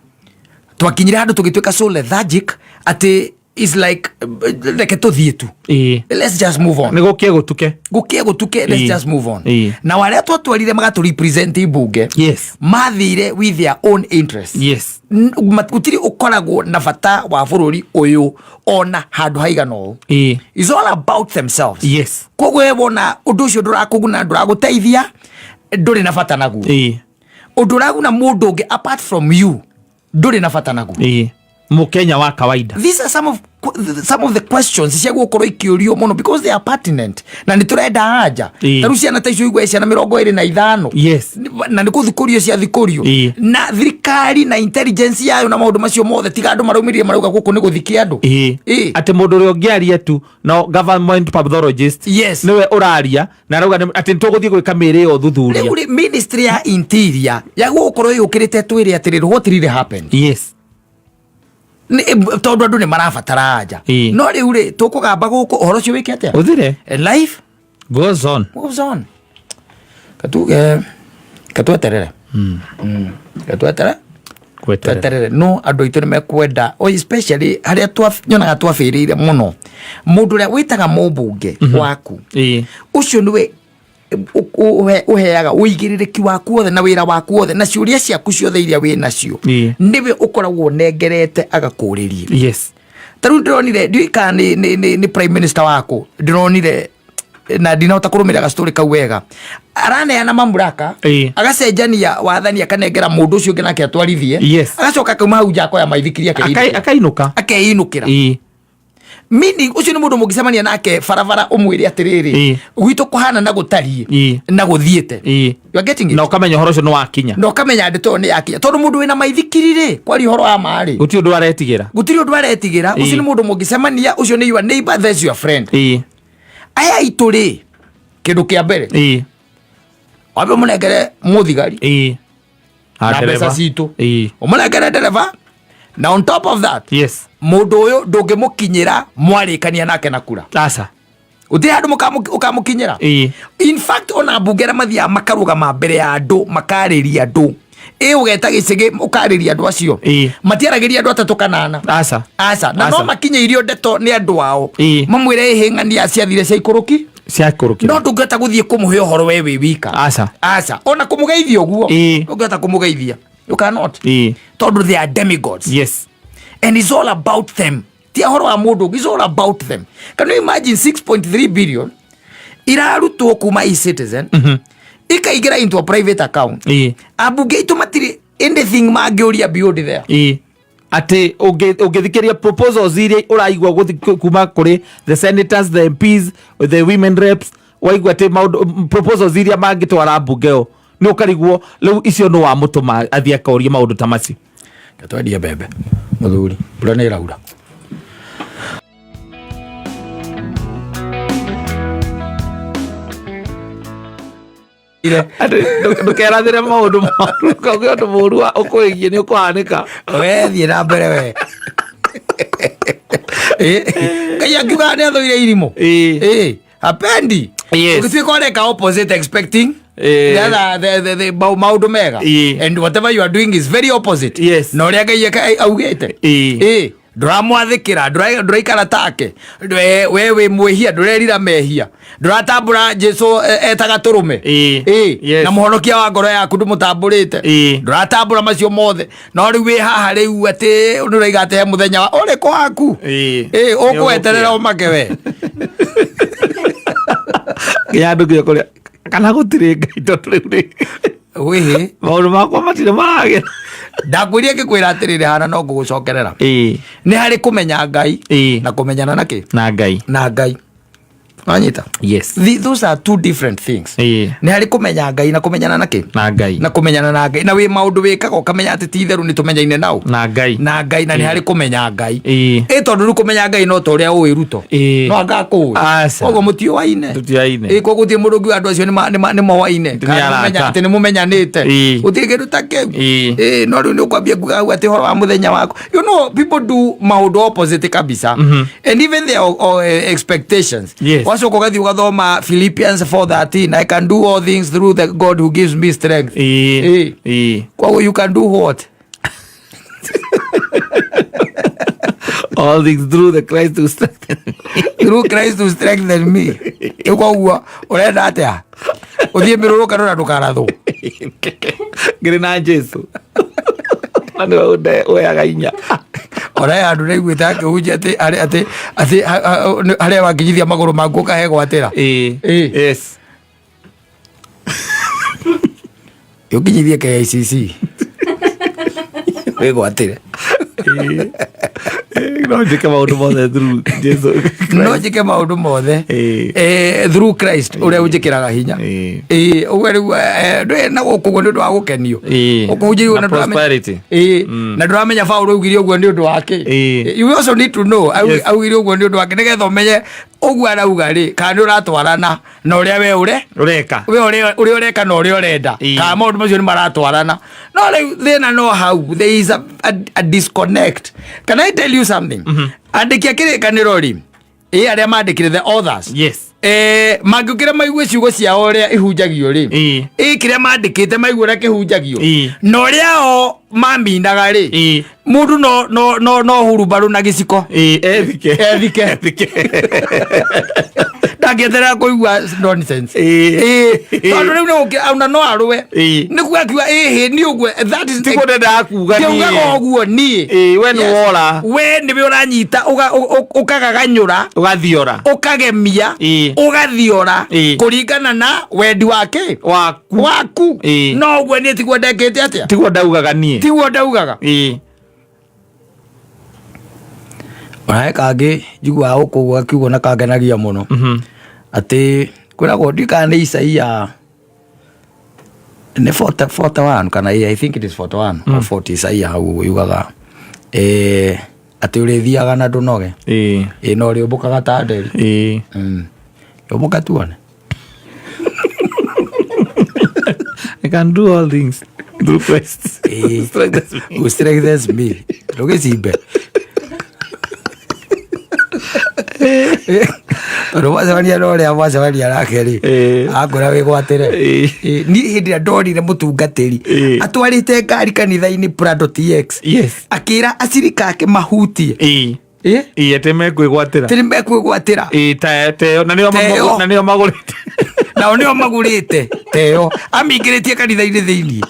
Twakinyire handũ tũgĩtuĩka so lethargic atĩ is like, reke tũthiĩ tu. Let's just move on. Nĩ gũkie gũtuke. Gũkie gũtuke, let's just move on. Na arĩa twatwarire magatũ represent mbunge mathire with their own interest. Gũtirĩ ũkoragwo na bata wa bũrũri ũyũ ona handũ haigana ũũ. It's all about themselves. Koguo we wona ũndũ ũcio ndũrakũguna, ndũragũteithia, ndũrĩ na bata naguo. Ũndũ ũraguna mũndũ ũngĩ apart from you, ndũrĩ na bata naguo. Mũkenya wa kawaida. These are some of the questions cia gũkorwo ikĩũrio mũno because they are pertinent na nĩ tũrenda anja. Ta rĩu ciana ta icio igwe, ciana 25, na nĩ kũthikũrio ciathikũrio, na thirikari na intelligence yayo na maũndũ macio mothe, tiga andũ maraumĩrire marauga gũkũ nĩ gũthikia andũ. Atĩ mũndũ ũrĩa ũngĩaria tu no government pathologist. Nĩwe ũraria na arauga atĩ nĩtũgũthiĩ gwĩka mĩĩrĩ ĩyo ũthuthuria. Rĩu rĩ, ministry ya interior ya gũkorwo yũkĩrĩte twĩre atĩrĩrĩ, what really happened? Tondũ andũ nĩ marabatara anja. No rĩu rĩ, tũkũgamba gũkũ ũhoro ũcio wĩke atĩa? Ũthire. And life goes on. Moves on. Katuge katweterere. Katwetere. Gweterera. Tweterere, no andũ aitũ nĩ mekwenda, oh, especially harĩa nyonaga twabĩrĩire mũno, mũndũ ũrĩa wĩtaga mũmbunge waku, ũcio nĩwe ũheaga ũigĩrĩrĩki waku wothe na wĩra waku wothe na ciũria ciaku ciothe iria wĩ nacio. Nĩwe ũkoragwo ũnengerete agakũrĩrie. Ta rĩu ndĩronire, ndiũĩ kana nĩ prime minister waku ndĩronire, na ndinahota kũrũmĩrĩra gastori kau wega, araneana mamlaka, agacenjania wathani, akanengera mũndũ ũcio ũngĩ nake atwarithie. Agacoka akauma hau nja akoya maithikiri Akainũka. Akeinũkĩra. Meaning ũcio nĩ mũndũ mũngĩcemania nake barabara ũmwĩre atĩrĩrĩ, gwitũ kũhana na gũtariĩ na gũthiĩte. You are getting it? Na ũkamenya ũhoro ũcio nĩ wakinya. Na ũkamenya ndeto ĩyo nĩ yakinya, tondũ mũndũ wĩna maithikiri rĩ, kwaria ũhoro wa ma rĩ, gũtirĩ ũndũ aretigĩra. Gũtirĩ ũndũ aretigĩra. Ũcio nĩ mũndũ mũngĩcemania, ũcio nĩ your neighbor, that's your friend. Aya aitũ rĩ, kĩndũ kĩa mbere, wambe ũmũnengere mũthigari na mbeca citũ, ũmũnengere ndereba, na on top of that, mũndũ ũyũ ndũngĩmũkinyĩra mwarĩkania nake na kura. Aca. Gũtirĩ handũ ũkamũkinyĩra. In fact, ona mbunge arĩa mathiaga makarũgama mbere ya andũ makarĩria andũ, Ĩ ũgeta gĩcĩgĩ ũkarĩria andũ acio. Matiaragĩria andũ atatũ kana ana. Aca. Aca, na no Aca. makinyĩirio ndeto nĩ andũ ao. Mamwĩre ĩhĩng'ania ciathire ciaikũrũki. Ciakũrũkĩra. No ndũngĩhota gũthiĩ kũmũhe ũhoro we wĩ wika. Aca. Aca, ona kũmũgeithia ũguo. Ndũngĩhota kũmũgeithia. You cannot. Tondũ they are demigods. And it's all about them. Ti ũhoro wa mũndũ ũngĩ, it's all about them. Can you imagine 6.3 billion irarutwo kuma e-citizen ikaingĩra into a private account? Ambunge aitũ matirĩ anything mangĩũria beyond there. Atĩ ũngĩthikĩria proposals iria ũraigua kuma kũrĩ the senators, the MPs, the women reps, waigua atĩ maũndũ proposals iria mangĩtwara mbunge ĩyo nĩ ũkarigwo rĩu icio nĩ wamũtũma athiĩ akorie maũndũ ta macio. Twendie mbembe mũthuri, mbura nĩ ĩraura. Ndũkerathĩre maũndũ moru, kauge ũndũ mũru ũkwĩgiĩ nĩ ũkũhanĩka. We thiĩ na mbere we. Ngai akiugaga nĩ athũire irimũ. Hapendi. Ũgĩtuĩka ũreka opposite, expecting the other, the maũndũ mega. And whatever you are doing is very opposite na ũrĩa Ngai augĩte. Ndũramwathĩkĩra, ndũraikara take. We wĩ mwĩhia, ndũrerira mehia, ndũratambũra Jesu etaga tũrũme. Na mũhonokia wa ngoro yaku ndũmũtambũrĩte. Ndũratambũra macio mothe, no rĩu wĩ haha rĩu atĩ nĩũraiga atĩ he mũthenya wa ũrĩkũ waku. Ũkweterera ũmake we. Nginya andũ nginya kũrĩa kana gũtirĩ Ngai, tondũ rĩu rĩ Wĩhĩ. Maũndũ makwa matirĩ maragĩra. Ndakwĩria ngĩkwĩra atĩrĩrĩ, hana no ngũgũcokerera. Nĩ harĩ kũmenya Ngai na kũmenyana na kĩ? Na Ngai. Na Ngai. Wanyita? Yes. Those are two different things. Nĩ harĩ kũmenya Ngai na kũmenyana na kĩ? Na Ngai. Na kũmenyana na Ngai. Na wĩ maũndũ wĩkaga ũkamenya atĩ ti itherũ nĩ tũmenyaine nao. Na Ngai. Na Ngai, na nĩ harĩ kũmenya Ngai. Ĩ tondũ rĩu kũmenya Ngai no ta ũrĩa ũĩ Ruto. No anga akũĩ. Aca. Koguo mũtiũaine. Tũtiũaine. Koguo gũtirĩ mũndũ ũngiuga andũ acio nĩ moaine. Nĩ Kana arata. atĩ nĩ mũmenyanĩte. Gũtirĩ kĩndũ ta kĩu. No rĩu nĩ ũkwambia kuga hau atĩ ũhoro wa mũthenya waku. You know, people do maũndũ opposite kabisa. And even their expectations. Wacoka ũgathiĩ ũgathoma Philippians 4:13, I can do all things through the God who gives me strength. Koguo you can do what? All things through the Christ who strengthens me. Through Christ who strengthens me. Rĩu koguo ũrenda atĩa? Ũthiĩ mĩrũrũngano na ndũkarathwo. Ngĩrĩ na Jesu. Na nĩwe ũheaga inya. Ona he handũ ndaiguĩte akĩhunjia atĩ atĩ atĩ harĩa wakinyithia magũrũ maku ũkahegwatĩra. Yes. Ũkinyithie KICC. Wĩgwatĩre. No njĩke maũndũ mothe through Jesu. No njĩke maũndũ mothe through Christ ũrĩa ũnjĩkĩraga hinya. Ũguo rĩu ndũĩ na gũkũ ũguo nĩ ũndũ wa gũkenio. Ũkũhunjĩrio Na na ndũramenya- prosperity. Na ndũramenya Paũlũ augire ũguo nĩ ũndũ wa kĩ. You also need to know augire ũguo nĩ ũndũ wa kĩ, nĩgetha ũmenye ũguo arauga rĩ, kana nĩ ũratwarana na ũrĩa we ũre Ũreka. We ũrĩa ũrĩa ũreka na ũrĩa ũrenda. Kana maũndũ macio nĩ maratwarana. No rĩu thĩna no hau, there is a disconnect. Can I tell you something? Andĩki a kĩrĩkanĩro rĩ, arĩa mandĩkire, the authors. Mangĩũkĩra maigue ciugo ciao ũrĩa ihunjagio rĩ, kĩrĩa mandĩkĩte maigue ũrĩa kĩhunjagio na ũrĩa o maminaga rĩ, mũndũ no hurumbarũ na gĩciko. Ethike. Ethike. Ethike. Ndangĩeterera kũigua nonsense. Tondũ rĩu nĩ gũkĩ- ona no arũe. Nĩguo akiuga, ĩhĩ, niĩ ũguo, that is Tiguo ndendaga kuga niĩ. Ndiaugaga ũguo niĩ. We nĩ Yes. wora. We nĩwe ũranyita, ũkagaganyũra. Ũgathiora. Ũkagemia. Ũgathiora. Kũringana na wendi wake. Waku. Waku. No ũguo niĩ tiguo ndekĩte atĩa? Tiguo ndaugaga niĩ. Tiguo ndaugaga. Ona he kangĩ njiguaga gũkũ ũguo gakiugwo na kangenagia mũno. Atĩ kwĩragwo ndiũĩ kana nĩ Isaia nĩ 41 kana I think it is 41 or 40 Isaia hau ũguo yugaga, atĩ ũrĩthiaga na ndũnoge. No ũrĩũmbũkaga ta nderi. Ũmbũka tuone. I can do all things through Christ. Strengthens me. Who strengthens me. Ndũgĩcimbe. Tondũ mwacemania na ũrĩa mwacemania nake rĩ, akwĩra wĩgwatĩre. Niĩ hĩndĩ ĩrĩa ndonire mũtungatĩri atwarĩte ngari kanitha-inĩ Prado TX, akĩra acirika ake mahutie. Ĩĩ, atĩ mekwĩgwatĩra. Atĩ nĩ mekwĩgwatĩra. Ĩĩ, teyo na nĩo Teyo. na nĩo magũrĩte. Nao nĩo magũrĩte teyo, amĩingĩrĩtie kanitha-inĩ thĩiniĩ.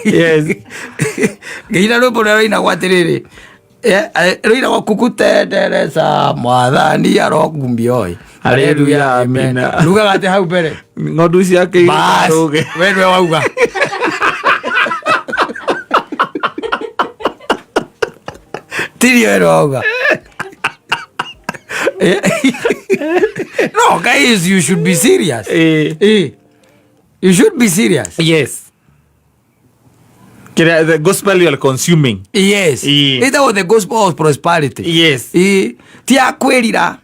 Yes. Ngĩina rwĩmbo rũrĩa rũinagwo atĩrĩrĩ, rũinagwo kukutendereza mwathani arokumio ĩ. Haleluya, amina. Rugaga atĩ hau mbere ng'ondu ciake Bas, irũge. we nĩwe wauga. Tiri we nĩwe wauga. No guys, you should be serious. You should be serious. Yes. Kĩrĩa the gospel you are consuming. Yes. Ĩtagwo the gospel of prosperity. Ti ya kwĩrira,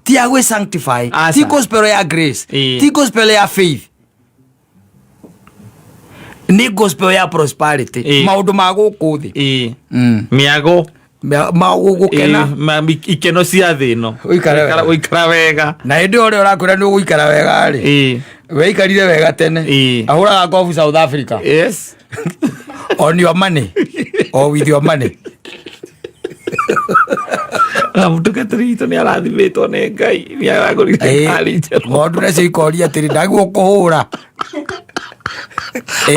ti ya gwĩ sanctify, Aca. ti gospel ya grace, ti gospel ya faith, nĩ gospel ya prosperity. Maũndũ ma gũkũ thĩ. Mĩago. Ma gũkena. Ikeno cia thĩ ĩno. Ũikare wega. Ũikara wega. Na hĩndĩ ĩyo ũrĩa ũrakwĩra nĩ ũgũikara wega rĩ, weikarire wega tene. Ahũraga ngobu South Africa. On your money or with your money. Na mũtungatĩri witũ nĩ arathimĩtwo nĩ Ngai, nĩ aragũrire ngari njerũ. Ng'ondu nacio ikoria atĩrĩ, ndagwo kũhũra.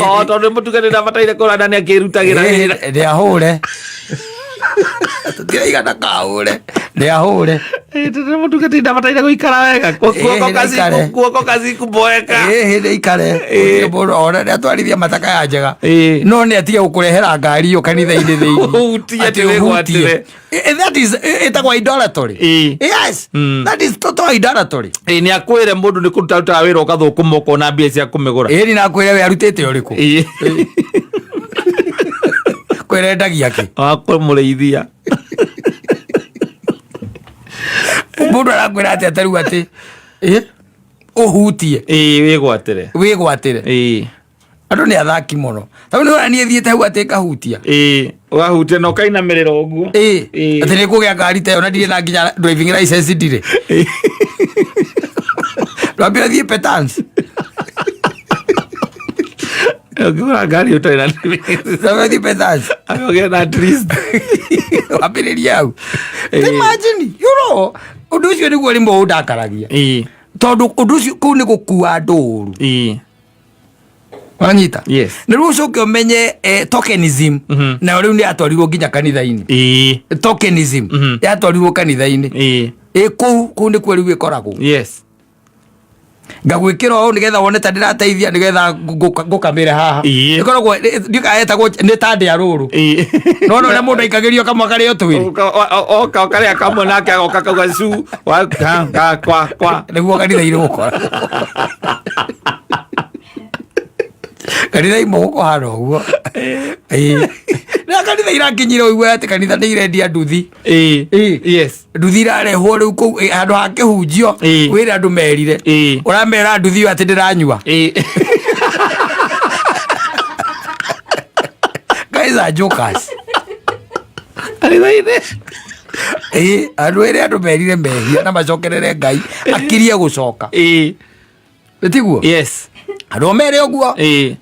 O tondũ mũtungatĩri ndabataire kũranda nĩ akĩrutagĩra wĩra. Nĩ ahũre, tũtiraigana kahũre, nĩ ahũre. Tondũ mũtungatĩri ndabataire gũikara wega. Guoko Ĩĩ, guoko kacikuboeka. Hĩndĩ ikare. Gũtirĩ mũndũ ona nĩ atwarithia mataka ya njega, no nĩ atige gũkũrehera ngari ĩyo kanitha-inĩ thĩinĩ. Ũhutie Atĩ atĩ ũhutie. wĩgwatĩre. That is ĩtagwo idolatry. Yes. That is total idolatry. Ĩĩ, nĩ akwĩre mũndũ nĩ kũruta rutaga wĩra ũgathũkũma ũkona mbia cia kũmĩgũra. Ĩĩ, ni nakwĩre we arutĩte ũrĩkũ. Kwĩrendagia kĩ? Wa kũmũrĩithia. Mũndũ arakwĩra atĩ atarĩu atĩ ũhutie. Ĩĩ, wĩgwatĩre. Wĩgwatĩre. Andũ nĩ athaki mũno, tondũ nĩ ũrona niĩ thiĩte hau atĩ ngahutia. Ĩĩ, ũgahutia na ũkainamĩrĩra ũguo. Atĩ nĩ kũgĩa ngari ta ĩyo na ndirĩ na nginya driving license ndirĩ. Ndwambire thiĩ Petans. Ũngĩgũra ngari ũtarĩ na driving license. Ndwambire thiĩ Petans. Ũgĩe na at least. Wambĩrĩrie hau. Imagine, ũndũ ũcio nĩguo rĩmwe ũndakaragia. Tondũ ũndũ ũcio kũu nĩ gũkua andũ ũru. Wanyita? Yes. Na rĩu ũcoke ũmenye tokenism. Nayo rĩu nĩ yatwarirwo nginya kanitha-inĩ. Tokenism yatwarirwo kanitha-inĩ. Kũu nĩkuo rĩu ĩkoragwo. Ngagwĩkĩra ũũ nĩgetha wone ta ndĩrateithia, nĩgetha ngũkamĩre haha. Ĩkoragwo ndikaetagwo nĩ ta ndĩa rũrũ. No no ũrĩa mũndũ aikagĩrio kamwe karĩo twĩrĩ. Oka ũkarĩa kamwe nake agoka kauga cu wa ka ka kwa kwa. Nĩguo kanitha-inĩ gũkora. Kanitha imwe gũkũhana ũguo. Na kanitha irakinyire ũigue atĩ kanitha nĩ irendia nduthi. Nduthi irarehwo rĩu kũu, handũ ha kĩhunjio, wĩre andũ merire. Ũramera nduthi ĩyo atĩ ndĩranyua. Guys are jokers. Kanitha-inĩ. Andũ ĩrĩ andũ merire mehia na macokerere Ngai akirie gũcoka. Tiguo? Yes. Andũ mere ũguo.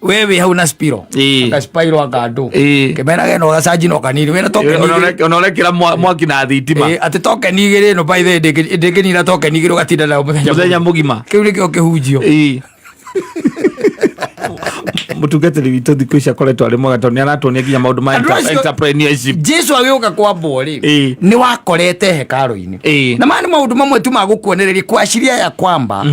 We wĩ hau na spiro. Anga spiro anga andũ. Kĩmerage no gacanji no kanini. Wĩna token igĩrĩ. Ona ũrekĩra mwaki na thitima. Atĩ token igĩrĩ ĩno by the way ndĩngĩnina token igĩrĩ ũgatinda nayo mũthenya Mũthenya mũgima. Kĩu nĩkĩo kĩhunjio. Mũtungatĩri witũ thikũ ici akoretwo arĩ mwega tondũ nĩ aratuonia nginya maũndũ ma Andũ acio- entrepreneurship. Jesu agĩũka kwambwo rĩ, nĩ wakorete hekarũ-inĩ. Na maya nĩ maũndũ mamwe tu ma gũkuonereria kuashiria ya kwamba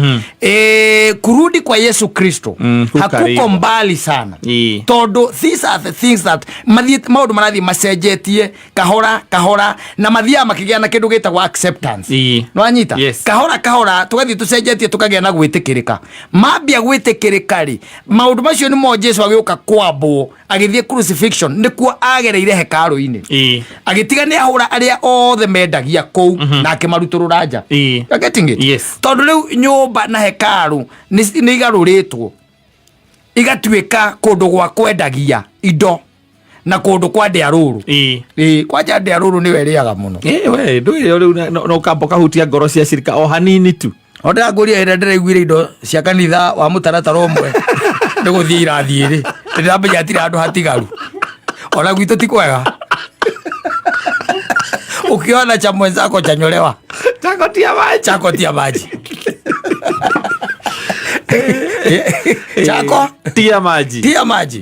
kurudi kwa Yesu Kristo ku hakuko karibu. mbali sana. Tondũ these are the things that maũndũ marathiĩ macenjetie kahora kahora, na mathiaga makĩgĩa na kĩndũ gĩtagwo acceptance. Nĩwanyita? Yes. Kahora kahora tũgathiĩ tũcenjetie tũkagĩa na gwĩtĩkĩrĩka. Mambia gwĩtĩkĩrĩka rĩ, maũndũ macio nĩmo Jesu agĩũka kwambwo agĩthiĩ crucifixion, nĩkuo agereire hekarũ-inĩ. Agĩtiga nĩ ahũra arĩa othe mendagia kũu na akĩmarutũrũra nja. You are getting it? Yes. Tondũ rĩu nyũmba na hekarũ nĩ igarũrĩtwo igatuĩka kũndũ gwa kwendagia indo. Na kũndũ kwa ndĩa rũrũ. Ĩĩ, kwanja ndĩa rũrũ nĩwe ĩrĩaga mũno. Ĩ, we ndũĩ rĩu no ũkamba ũkahutia ngoro cia cirika o hanini tu. O ndĩrakũria ĩrĩa ndĩraiguire indo cia kanitha wa mũtaratara ũmwe nĩ gũthiĩ irathiĩ rĩ, ndĩramenya hatirĩ handũ hatigaru. Ona gwitũ ti kwega. Ukiona cha mwenzako chanyolewa. Chako tia maji. Chako tia maji. Chako tia maji. Tia maji.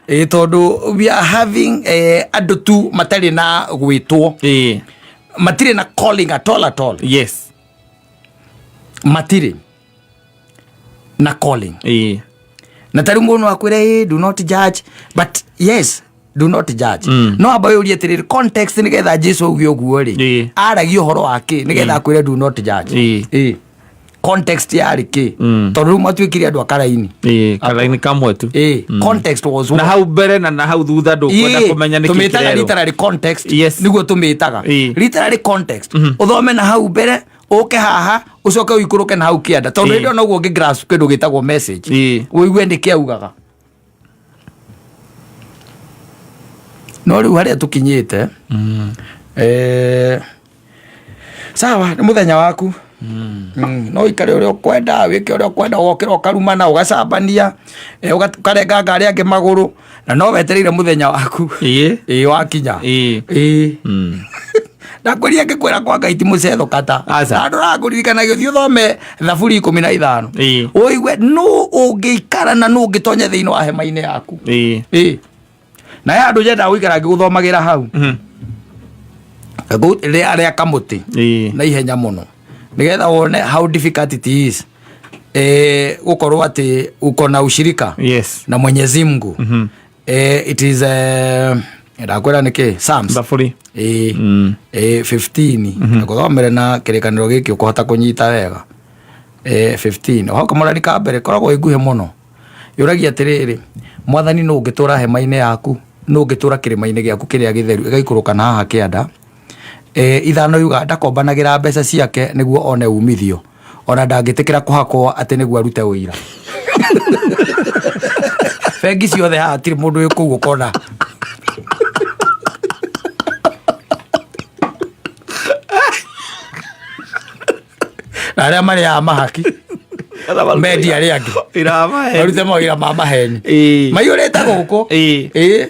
Ĩ, tondũ we are having andũ tu matarĩ na gwĩtwo. Matirĩ na calling at all at all. Yes. Matirĩ na calling. Na tarĩu mũndũ no akwĩre, "Ĩ, do not judge," but yes, do not judge. No amba ũrie atĩrĩrĩ, context, nĩgetha Jesu auge ũguo rĩ, aragia ũhoro wa kĩ nĩgetha akwĩre do not judge? Ĩ, context yarĩ kĩ? Tondũ rĩu matuĩkire andũ a karaini. Ĩ, karaini kamwe tu. Ĩ, context was na what? Hau mbere na hau thutha ndũkwenda Ĩ, kũmenya nĩkĩ tũmĩtaga kĩrerwo. literary context. Yes. Nĩguo tũmĩtaga literary context. Ũthome na hau mbere, ũke haha, ũcoke ũikũrũke na hau kĩanda, tondũ hĩndĩ ĩyo noguo ũngĩ grasp kĩndũ gĩtagwo message, ũigue nĩkĩ augaga. No rĩu harĩa tũkinyĩte, sawa, nĩ mũthenya waku. No ikare ũrĩa ũkwenda, wĩke ũrĩa ũkwenda, ũgokĩra ũkarumana, ũgacambania, ũkarenganga arĩa angĩ magũrũ, na no wetereire mũthenya waku. Ĩ, wakinya. Ĩ, ndakwĩria ngĩkwĩra kwa Ngai ti mũcetho kata. Aca. Na ndũrakũririkanagia ũthiĩ ũthome Thaburi 15, ũigue nũ ũngĩikara na nũ ũngĩtonya thĩinĩ wa hema-inĩ yaku. Ĩ, na he handũ nyendaga gũikara ngĩgũthomagĩra hau. Rĩa kamũtĩ na ihenya mũno nĩgetha wone how difficult it is, gũkorwo atĩ uko na ushirika na Mwenyezi Mungu. It is, ndakwĩra nĩkĩ, Psalms. Thaburi. Ĩ, 15, ngũthomere na kĩrĩkanĩro gĩkĩ ũkũhota kũnyita wega. 15 hau kamũrani ka mbere koragwo ĩ nguhĩ mũno, yũragia atĩrĩrĩ, Mwathani, nũ ũngĩtũra hema-inĩ yaku? Nũ ũngĩtũra kĩrĩma-inĩ gĩaku kĩrĩa gĩtheru? Ĩgaikũrũka na haha kĩanda. 5 yuga ndakombanagĩra mbeca ciake nĩguo one umithio, ona ndangĩtĩkĩra kũhakwo atĩ nĩguo arute ũira. Bengi ciothe haha hatirĩ mũndũ wĩ kũu ũkona. Na arĩa marĩaga mahaki mendi arĩa angĩ Iramahe. marute mawĩra ma maheni maiyũrĩte gũkũ. Ĩ,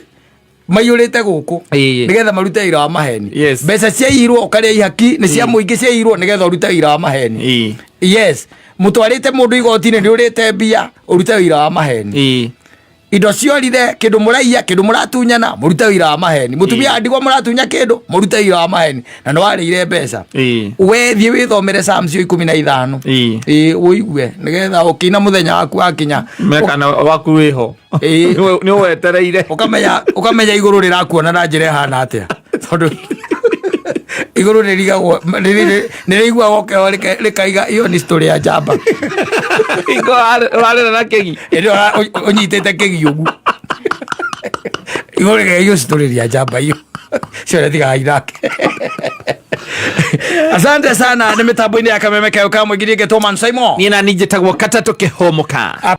maiyũrĩte gũkũ nĩgetha marute wĩra wa maheni. Mbeca ciairwo ũkarĩa ihaki nĩ cia mũingĩ, ciairwo nĩgetha ũrute wĩra wa maheni. Yes, mũtwarĩte mũndũ igoti-inĩ, nĩ ũrĩte mbia, ũrute wĩra wa maheni. Indo ciorire, kĩndũ mũraiya, kĩndũ mũratunyana, mũrute wĩra wa maheni. Mũtumia wa ndigwa mũratunya kĩndũ, mũrute wĩra wa maheni, na nĩ warĩire mbeca. We thiĩ wĩthomere Psalms cio 15. Ĩ, ũigue nĩgetha ũkĩina mũthenya waku wakinya. Mekana waku wĩho. Nĩ wetereire. Ũkamenya igũrũ rĩrakuona na njĩra ĩhana atĩa, tondũ igũrũ nĩrigagwo nĩrĩiguaga ũkĩho rĩkaiga iyo nĩ story ya njamba. Hingo ũrarĩra na kĩgi. Ĩndĩ ũnyitĩte kĩgi ũguo, igũrũ rĩkaiga iyo story ya njamba, iyo ciothe tigagai nake. Asante sana. Nĩ mĩtambo-inĩ ya Kameme Kayũ ka Mũingĩ, ngetwo Man Simon. Niĩ na niĩ njĩtagwo Katatũ Kĩhũmũka.